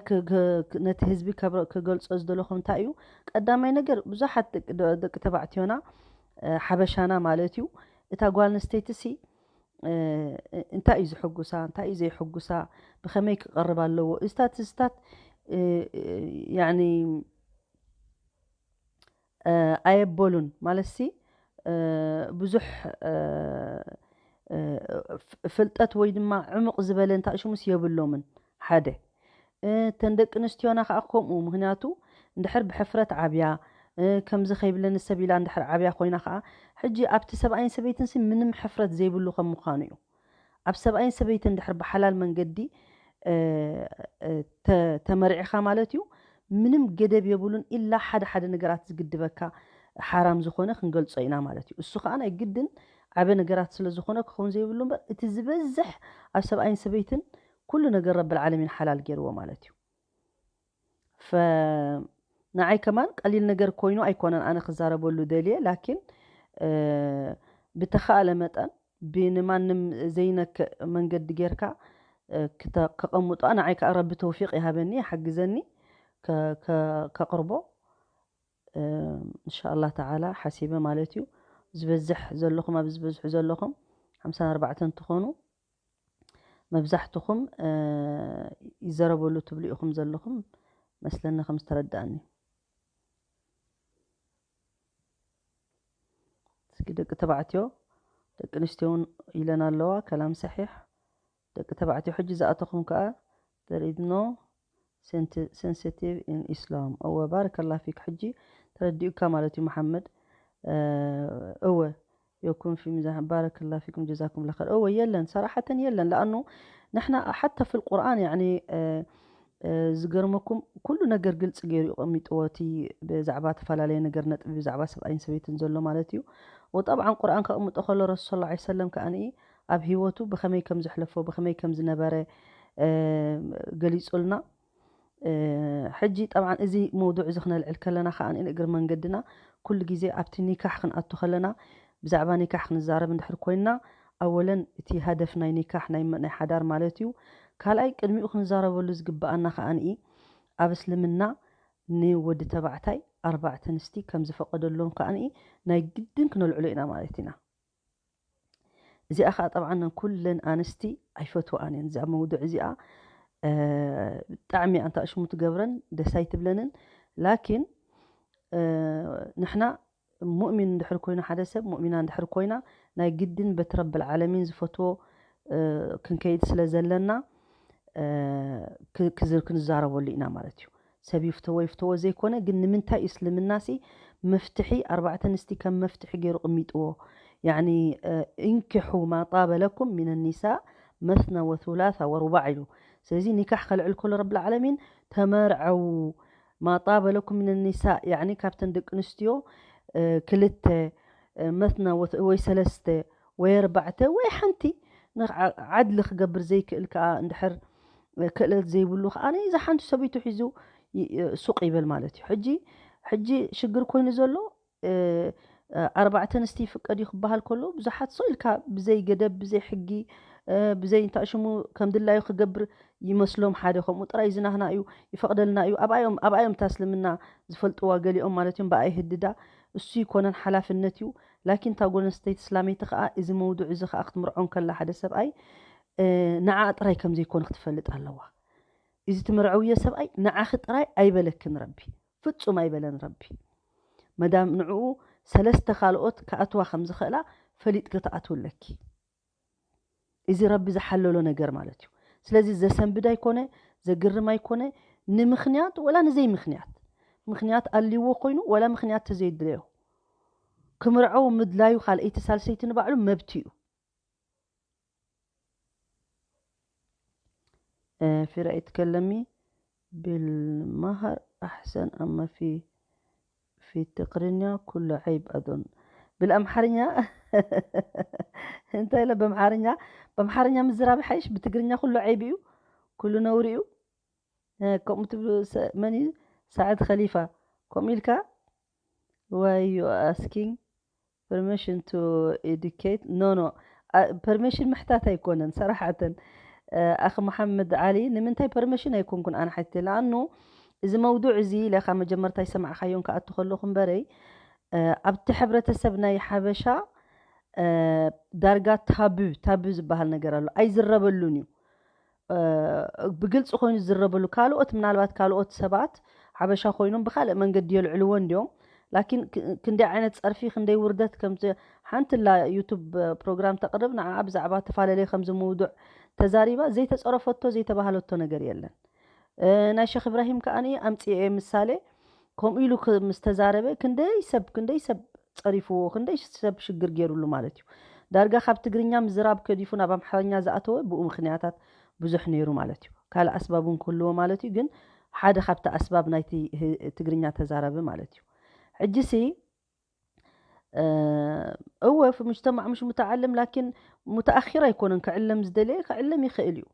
ነቲ ህዝቢ ክገልፆ ዝደለኹ እንታይ እዩ ቀዳማይ ነገር ብዙሓት ደቂ ተባዕትዮና ሓበሻና ማለት እዩ እታ ጓል ኣንስተይቲ ሲ እንታይ እዩ ዝሕጉሳ እንታይ እዩ ዘይሕጉሳ ብኸመይ ክቐርብ ኣለዎ እስታት እስታት ኣየበሉን ማለት ሲ ብዙሕ ፍልጠት ወይ ድማ ዕሙቕ ዝበለ እንታይ ሽሙስ የብሎምን ሓደ እተን ደቂ ኣንስትዮና ከዓ ከምኡ ምክንያቱ እንድሕር ብሕፍረት ዓብያ ከምዚ ከይብለኒ ሰብ ኢላ እንድሕር ዓብያ ኮይና ከዓ ሕጂ ኣብቲ ሰብኣይን ሰበይትን ሲ ምንም ሕፍረት ዘይብሉ ከም ምዃኑ እዩ ኣብ ሰብኣይን ሰበይትን እንድሕር ብሓላል መንገዲ ተመርዒኻ ማለት እዩ ምንም ገደብ የብሉን ኢላ ሓደ ሓደ ነገራት ዝግድበካ ሓራም ዝኾነ ክንገልጾ ኢና ማለት እዩ እሱ ከዓ ናይ ግድን ዓበ ነገራት ስለ ዝኾነ ክኸውን ዘይብሉ እምበር እቲ ዝበዝሕ ኣብ ሰብኣይን ሰበይትን ኩሉ ነገር ረብል ዓለሚን ሓላል ገይርዎ ማለት እዩ ንዓይ ከማን ቀሊል ነገር ኮይኑ ኣይኮነን ኣነ ክዛረበሉ ደልየ ላኪን ብተኻእለ መጠን ብንማንም ዘይነክእ መንገዲ ጌርካ ክተቀምጦ፣ ንዓይ ከዓ ረቢ ተውፊቅ ይሃበኒ፣ ይሓግዘኒ ከቅርቦ እንሻኣላ ተዓላ ሓሲበ ማለት እዩ። ዝበዝሕ ዘለኹም፣ ኣብ ዝበዝሑ ዘለኹም ሓምሳን ኣርባዕተን ትኾኑ፣ መብዛሕትኹም ይዘረበሉ ትብሉ ኢኹም ዘለኹም መስለኒ፣ ከም ዝተረዳእኒ። እስኪ ደቂ ተባዕትዮ፣ ደቂ ኣንስትዮ እውን ኢለን ኣለዋ። ከላም ሰሒሕ። ደቂ ተባዕትዮ ሕጂ ዝኣተኹም ከዓ there is no sensitive in Islam። እወ፣ ባረከላ ፊክ። ሕጂ ተረዲኡካ ማለት እዩ መሓመድ። እወ፣ የኩን ፊ ሚዛን። ባረከላ ፊኩም፣ ጀዛኩም ላ ኸይር። እወ፣ የለን፣ ሰራሓተን የለን። ለኣኑ ንሕና ሓታ ፊል ቁርኣን፣ ያኒ ዝገርመኩም፣ ኩሉ ነገር ግልፂ ገይሩ እዩ ቀሚጥዎ፣ እቲ ብዛዕባ ተፈላለየ ነገር ነጥቢ ብዛዕባ ሰብኣይን ሰበይትን ዘሎ ማለት እዩ። ወጠብዓን ቁርኣን ከቕምጦ ከሎ ረሱል ሰለላሁ ዐለይሂ ወሰለም ከኣኒ ኣብ ህይወቱ ብኸመይ ከም ዘሕለፎ፣ ብኸመይ ከም ዝነበረ ገሊፁልና። ሕጂ ጠብዓን እዚ መውዱዕ እዚ ክነልዕል ከለና ከኣ ንእግር መንገድና ኩሉ ግዜ ኣብቲ ኒካሕ ክንኣቱ ከለና ብዛዕባ ኒካሕ ክንዛረብ እንድሕር ኮይንና፣ ኣወለን እቲ ሃደፍ ናይ ኒካሕ ናይ መ- ናይ ሓዳር ማለት እዩ። ካልኣይ ቅድሚኡ ክንዛረበሉ ዝግብኣና ከኣ ንኢ ኣብ እስልምና ንወዲ ተባዕታይ ኣርባዕተ ኣንስቲ ከም ዝፈቀደሎም ከኣ ንኢ ናይ ግድን ክነልዕሎ ኢና ማለት ኢና። እዚኣ ከዓ ጠብዓን ኩለን ኣንስቲ ኣይፈትወኣን እየን። እዚኣ መውዱዕ እዚኣ ብጣዕሚ ኣንታ ሽሙ ትገብረን ደስ ኣይትብለንን። ላኪን ንሕና ሙእሚን እንድሕር ኮይኑ፣ ሓደ ሰብ ሙእሚና እንድሕር ኮይና ናይ ግድን በቲ ረብል ዓለሚን ዝፈትዎ ክንከይድ ስለ ዘለና ክንዛረበሉ ኢና ማለት እዩ። ሰብ ይፍተዎ ይፍተዎ ዘይኮነ፣ ግን ንምንታይ እስልምናሲ መፍትሒ ኣርባዕተ ኣንስቲ ከም መፍትሒ ገይሩ ቅሚጥዎ? ያኒ እንኪሑ ማ ጣበ ለኩም ሚን ኒሳ መስነ ወሱላሳ ወሩባዕ ኢሉ። ስለዚ ኒካሕ ከልዕል ከሎ ረብል ዓለሚን ተመርዐው ማ ጣበ ለኩም ሚን ኒሳ፣ ያኒ ካብተን ደቂ ኣንስትዮ ክልተ መስነ ወይ ሰለስተ ወይ ኣርባዕተ ወይ ሓንቲ ዓድሊ ክገብር ዘይክእል ከዓ እንድሕር ክእለት ዘይብሉ ከዓ ነዚ ሓንቲ ሰበይቱ ሒዙ ሱቅ ይበል ማለት እዩ። ሕጂ ሕጂ ሽግር ኮይኑ ዘሎ ኣርባዕተ ኣንስቲ ይፍቀድ እዩ ክበሃል ከሎ ብዙሓት ሰው ኢልካ ብዘይ ገደብ ብዘይ ሕጊ ብዘይ እንታይ ሽሙ ከም ድላዩ ክገብር ይመስሎም። ሓደ ከምኡ ጥራይ ዝናህና እዩ ይፈቅደልና እዩ። ኣብኣዮም ኣብኣዮም እታ እስልምና ዝፈልጥዋ ገሊኦም ማለት እዮም ብኣይ ህድዳ እሱ ይኮነን ሓላፍነት እዩ። ላኪን እታ ጓል ኣንስተይቲ እስላመይቲ ከዓ እዚ መውዱዕ እዚ ከዓ ክትምርዖ እንከላ ሓደ ሰብኣይ ንዓ ጥራይ ከም ዘይኮነ ክትፈልጥ ኣለዋ። እዚ ትምርዐውዮ ሰብኣይ ንዓኺ ጥራይ ኣይበለክን ረቢ፣ ፍጹም ኣይበለን ረቢ። መዳም ንዕኡ ሰለስተ ካልኦት ክኣትዋ ከም ዝኽእላ ፈሊጥኪ ክትኣትዊ ኣለኪ። እዚ ረቢ ዝሓለሎ ነገር ማለት እዩ። ስለዚ ዘሰንብድ ኣይኮነ፣ ዘግርም ኣይኮነ፣ ንምኽንያት ወላ ንዘይ ምኽንያት፣ ምኽንያት ኣልዎ ኮይኑ ወላ ምኽንያት ተዘይድለዮ ክምርዐው ምድላዩ ካልኣይቲ ሳልሰይቲ ንባዕሉ መብት እዩ። في رأي تكلمي بالمهر أحسن، أما في في التقرنيا كل عيب أظن. بالأمحرنيا أنت إلا بأمحرنيا، بأمحرنيا مزراب حيش، بتقرنيا كل عيب يو، كل نور يو. ከምኡ ትብሉ መን እዩ? ሳዕድ ከሊፋ። ከምኡ ኢልካ? Why you asking permission to educate? No, no. Permission ምሕታት ኣይኮነን ሰራሓተን። ኣኽ መሓመድ ዓሊ፣ ንምንታይ ፐርሚሽን ኣይኮንኩን ኣነ ሓቲተ? ለኣኑ እዚ መውዱዕ እዚ ኢለ ካብ መጀመርታ ይሰማዕካዮን ክኣቱ ከለኹ እምበረይ ኣብቲ ሕብረተሰብ ናይ ሓበሻ ዳርጋ ታቡ ታቡ ዝበሃል ነገር ኣሎ፣ ኣይዝረበሉን እዩ። ብግልፂ ኮይኑ ዝዝረበሉ፣ ካልኦት ምናልባት ካልኦት ሰባት ሓበሻ ኮይኖም ብካልእ መንገዲ የልዕልዎ እንዲዮም። ላኪን ክንደይ ዓይነት ፀርፊ ክንደይ ውርደት ከምዚ ሓንቲ ላ ዩቱብ ፕሮግራም ተቅርብ ንዓ ብዛዕባ ተፈላለየ ከምዚ ምውዱዕ ተዛሪባ ዘይተፀረፈቶ ዘይተባህለቶ ነገር የለን። ናይ ሸክ እብራሂም ከኣ ኣምፅኤ ምሳሌ ከምኡ ኢሉ ምስ ተዛረበ ክንደይ ሰብ ክንደይ ሰብ ፀሪፍዎ ክንደይ ሰብ ሽግር ገይሩሉ ማለት እዩ። ዳርጋ ካብ ትግርኛ ምዝራብ ከዲፉ ናብ ኣምሓርኛ ዝኣተወ ብኡ ምክንያታት ብዙሕ ነይሩ ማለት እዩ። ካልእ ኣስባብ እውን ክህልዎ ማለት እዩ፣ ግን ሓደ ካብቲ ኣስባብ ናይቲ ትግርኛ ተዛራቢ ማለት እዩ። ሕጂ ሲ እወ ሙጅተማዕ ምሽ ሙተዓልም ላኪን ሙተኣኪር ኣይኮነን። ክዕለም ዝደለየ ክዕለም ይኽእል እዩ።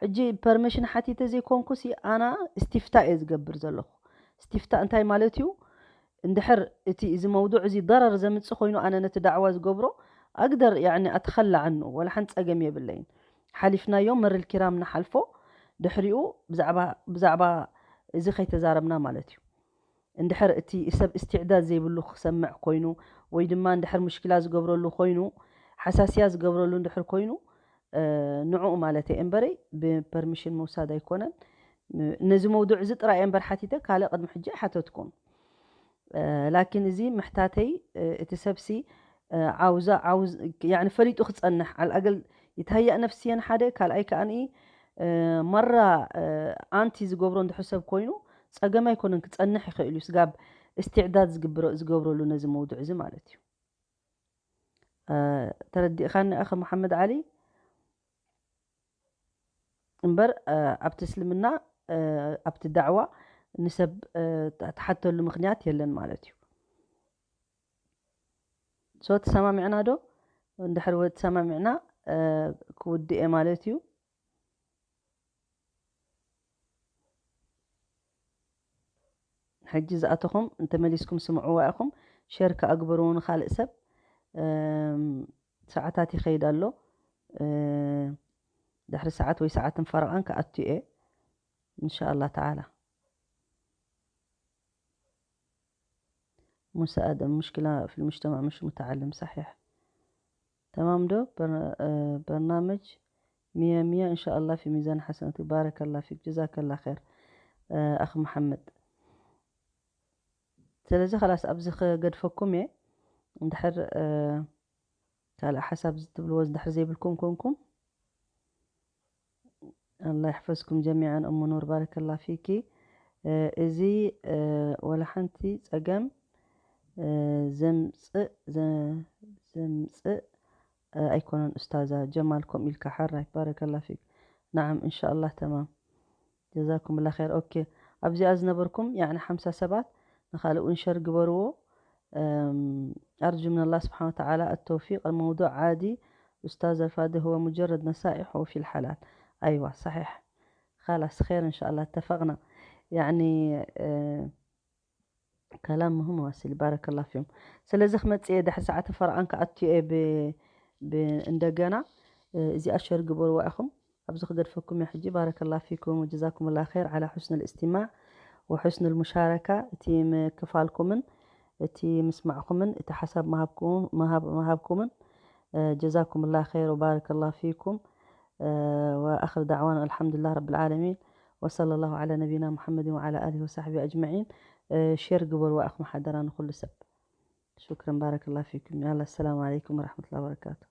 ሕጂ ፐርሚሽን ሓቲተ ዘይኮንኩ ሲ ኣና እስቲፍታ እየ ዝገብር ዘለኹ። እስቲፍታ እንታይ ማለት እዩ? እንድሕር እቲ እዚ መውዱዕ እዚ ضرر ዘምጽእ ኮይኑ ኣነ ነቲ ዳዕዋ ዝገብሮ ኣግደር ያኒ ኣተኸላ ዐኑ ወላ ሓንቲ ጸገም የብለይን። ሓሊፍናዮ መርል ኪራም ንሓልፎ ድሕሪኡ ብዛዕባ ብዛዕባ እዚ ከይተዛረብና ማለት እዩ። እንድሕር እቲ ሰብ እስትዕዳድ ዘይብሉ ክሰምዕ ኮይኑ ወይ ድማ እንድሕር ሙሽኪላ ዝገብረሉ ኮይኑ ሓሳስያ ዝገብረሉ እንድሕር ኮይኑ ንዑኡ ማለት እየ እምበረይ ብፐርሚሽን ምውሳድ ኣይኮነን። ነዚ መውዱዕ እዚ ጥራይ እየ እምበር ሓቲተ ካልእ ቅድሚ ሕጂ ኣይሓተትኩን። ላኪን እዚ ምሕታተይ እቲ ሰብሲ ዓውዛ ዓውዝ ያኒ ፈሊጡ ክጸንሕ ዓልኣገል ይትሃያእ ነፍስየን ሓደ ካልኣይ ከኣኒ መራ ኣንቲ ዝገብሮ እንድሕር ሰብ ኮይኑ ጸገም ኣይኮነን ክጸንሕ ይኽእል እዩ ስጋብ እስትዕዳድ ዝግብረ- ዝገብረሉ ነዚ መውዱዕ እዚ ማለት እዩ። ተረዲእኻኒ ኣኸ መሓመድ ዓሊ? እምበር ኣብቲ እስልምና ኣብቲ ዳዕዋ ንሰብ ትሓተሉ ምኽንያት የለን ማለት እዩ። ሶ ተሰማሚዕና ዶ? እንድሕር ወ- ተሰማሚዕና ክውድእ እየ ማለት እዩ። ሕጂ ዝኣተኹም እንተመሊስኩም ስምዕዋ ኢኹም ሸር ከኣ ግበርዎ ንኻልእ ሰብ። ሰዓታት ይኸይድ ኣሎ። ድሕሪ ሰዓት ወይ ሰዓትን ፈረቓን ክኣቱ እየ እንሻኣላ ተዓላ። موسى آدم مشكلة في المجتمع مش متعلم صحيح. تمام دو بر... برنامج مية مية إن شاء الله في ميزان حسناتك. بارك الله فيك جزاك الله خير. أخ محمد. ስለዚ خلاص ኣብዚ ክገድፈኩም እየ እንድሕር ካልእ ሓሳብ ዝትብልዎ እንድሕር ዘይብልኩም ኮንኩም الله يحفظكم جميعا أم نور بارك الله فيك. እዚ ወላ ሓንቲ ጸገም ዘምጽእ ዘምጽእ ኣይኮነን ኡስታዛ ጀማል ከምኡ ኢልካ ሓራይ بارك الله فيك. نعم إن شاء الله تمام. جزاكم الله خير. ኦኬ ኣብዚኣ ዝነበርኩም ያኒ ሓምሳ ሰባት ንኻልእ እውን ሸር ግበርዎ። أرجو من الله سبحانه وتعالى التوفيق. الموضوع عادي أستاذة فادي هو مجرد نصائح وفي الحلال. أيوة صحيح. خلاص خير إن شاء الله اتفقنا. يعني كلامهم واصل بارك الله فيهم. ስለዚ ክመጽእ እየ ድሕሪ ሰዓት ፈረቓን ክኣቱ እየ ብ- ብ- እንደገና እዚኣ ሸር ግበርዋ ኢኹም። ኣብዚ ክገድፈኩም እየ ሕጂ بارك الله فيكم وجزاكم الله خير على حسن الاستماع وحسن المشاركة እቲ ምክፋልኩምን እቲ ምስማዕኩምን እቲ ሓሳብ ምሃብኩምን جزاكم الله خير وبارك الله فيكم. وآخر دعوانا الحمد لله رب العالمين وصلى الله على نبينا محمد وعلى آله وصحبه أجمعين. ሸር ግበርዋ ኢኹም ሓደራ ንኹሉ ሰብ. شكرا بارك الله فيكم. يلا السلام عليكم ورحمة الله وبركاته.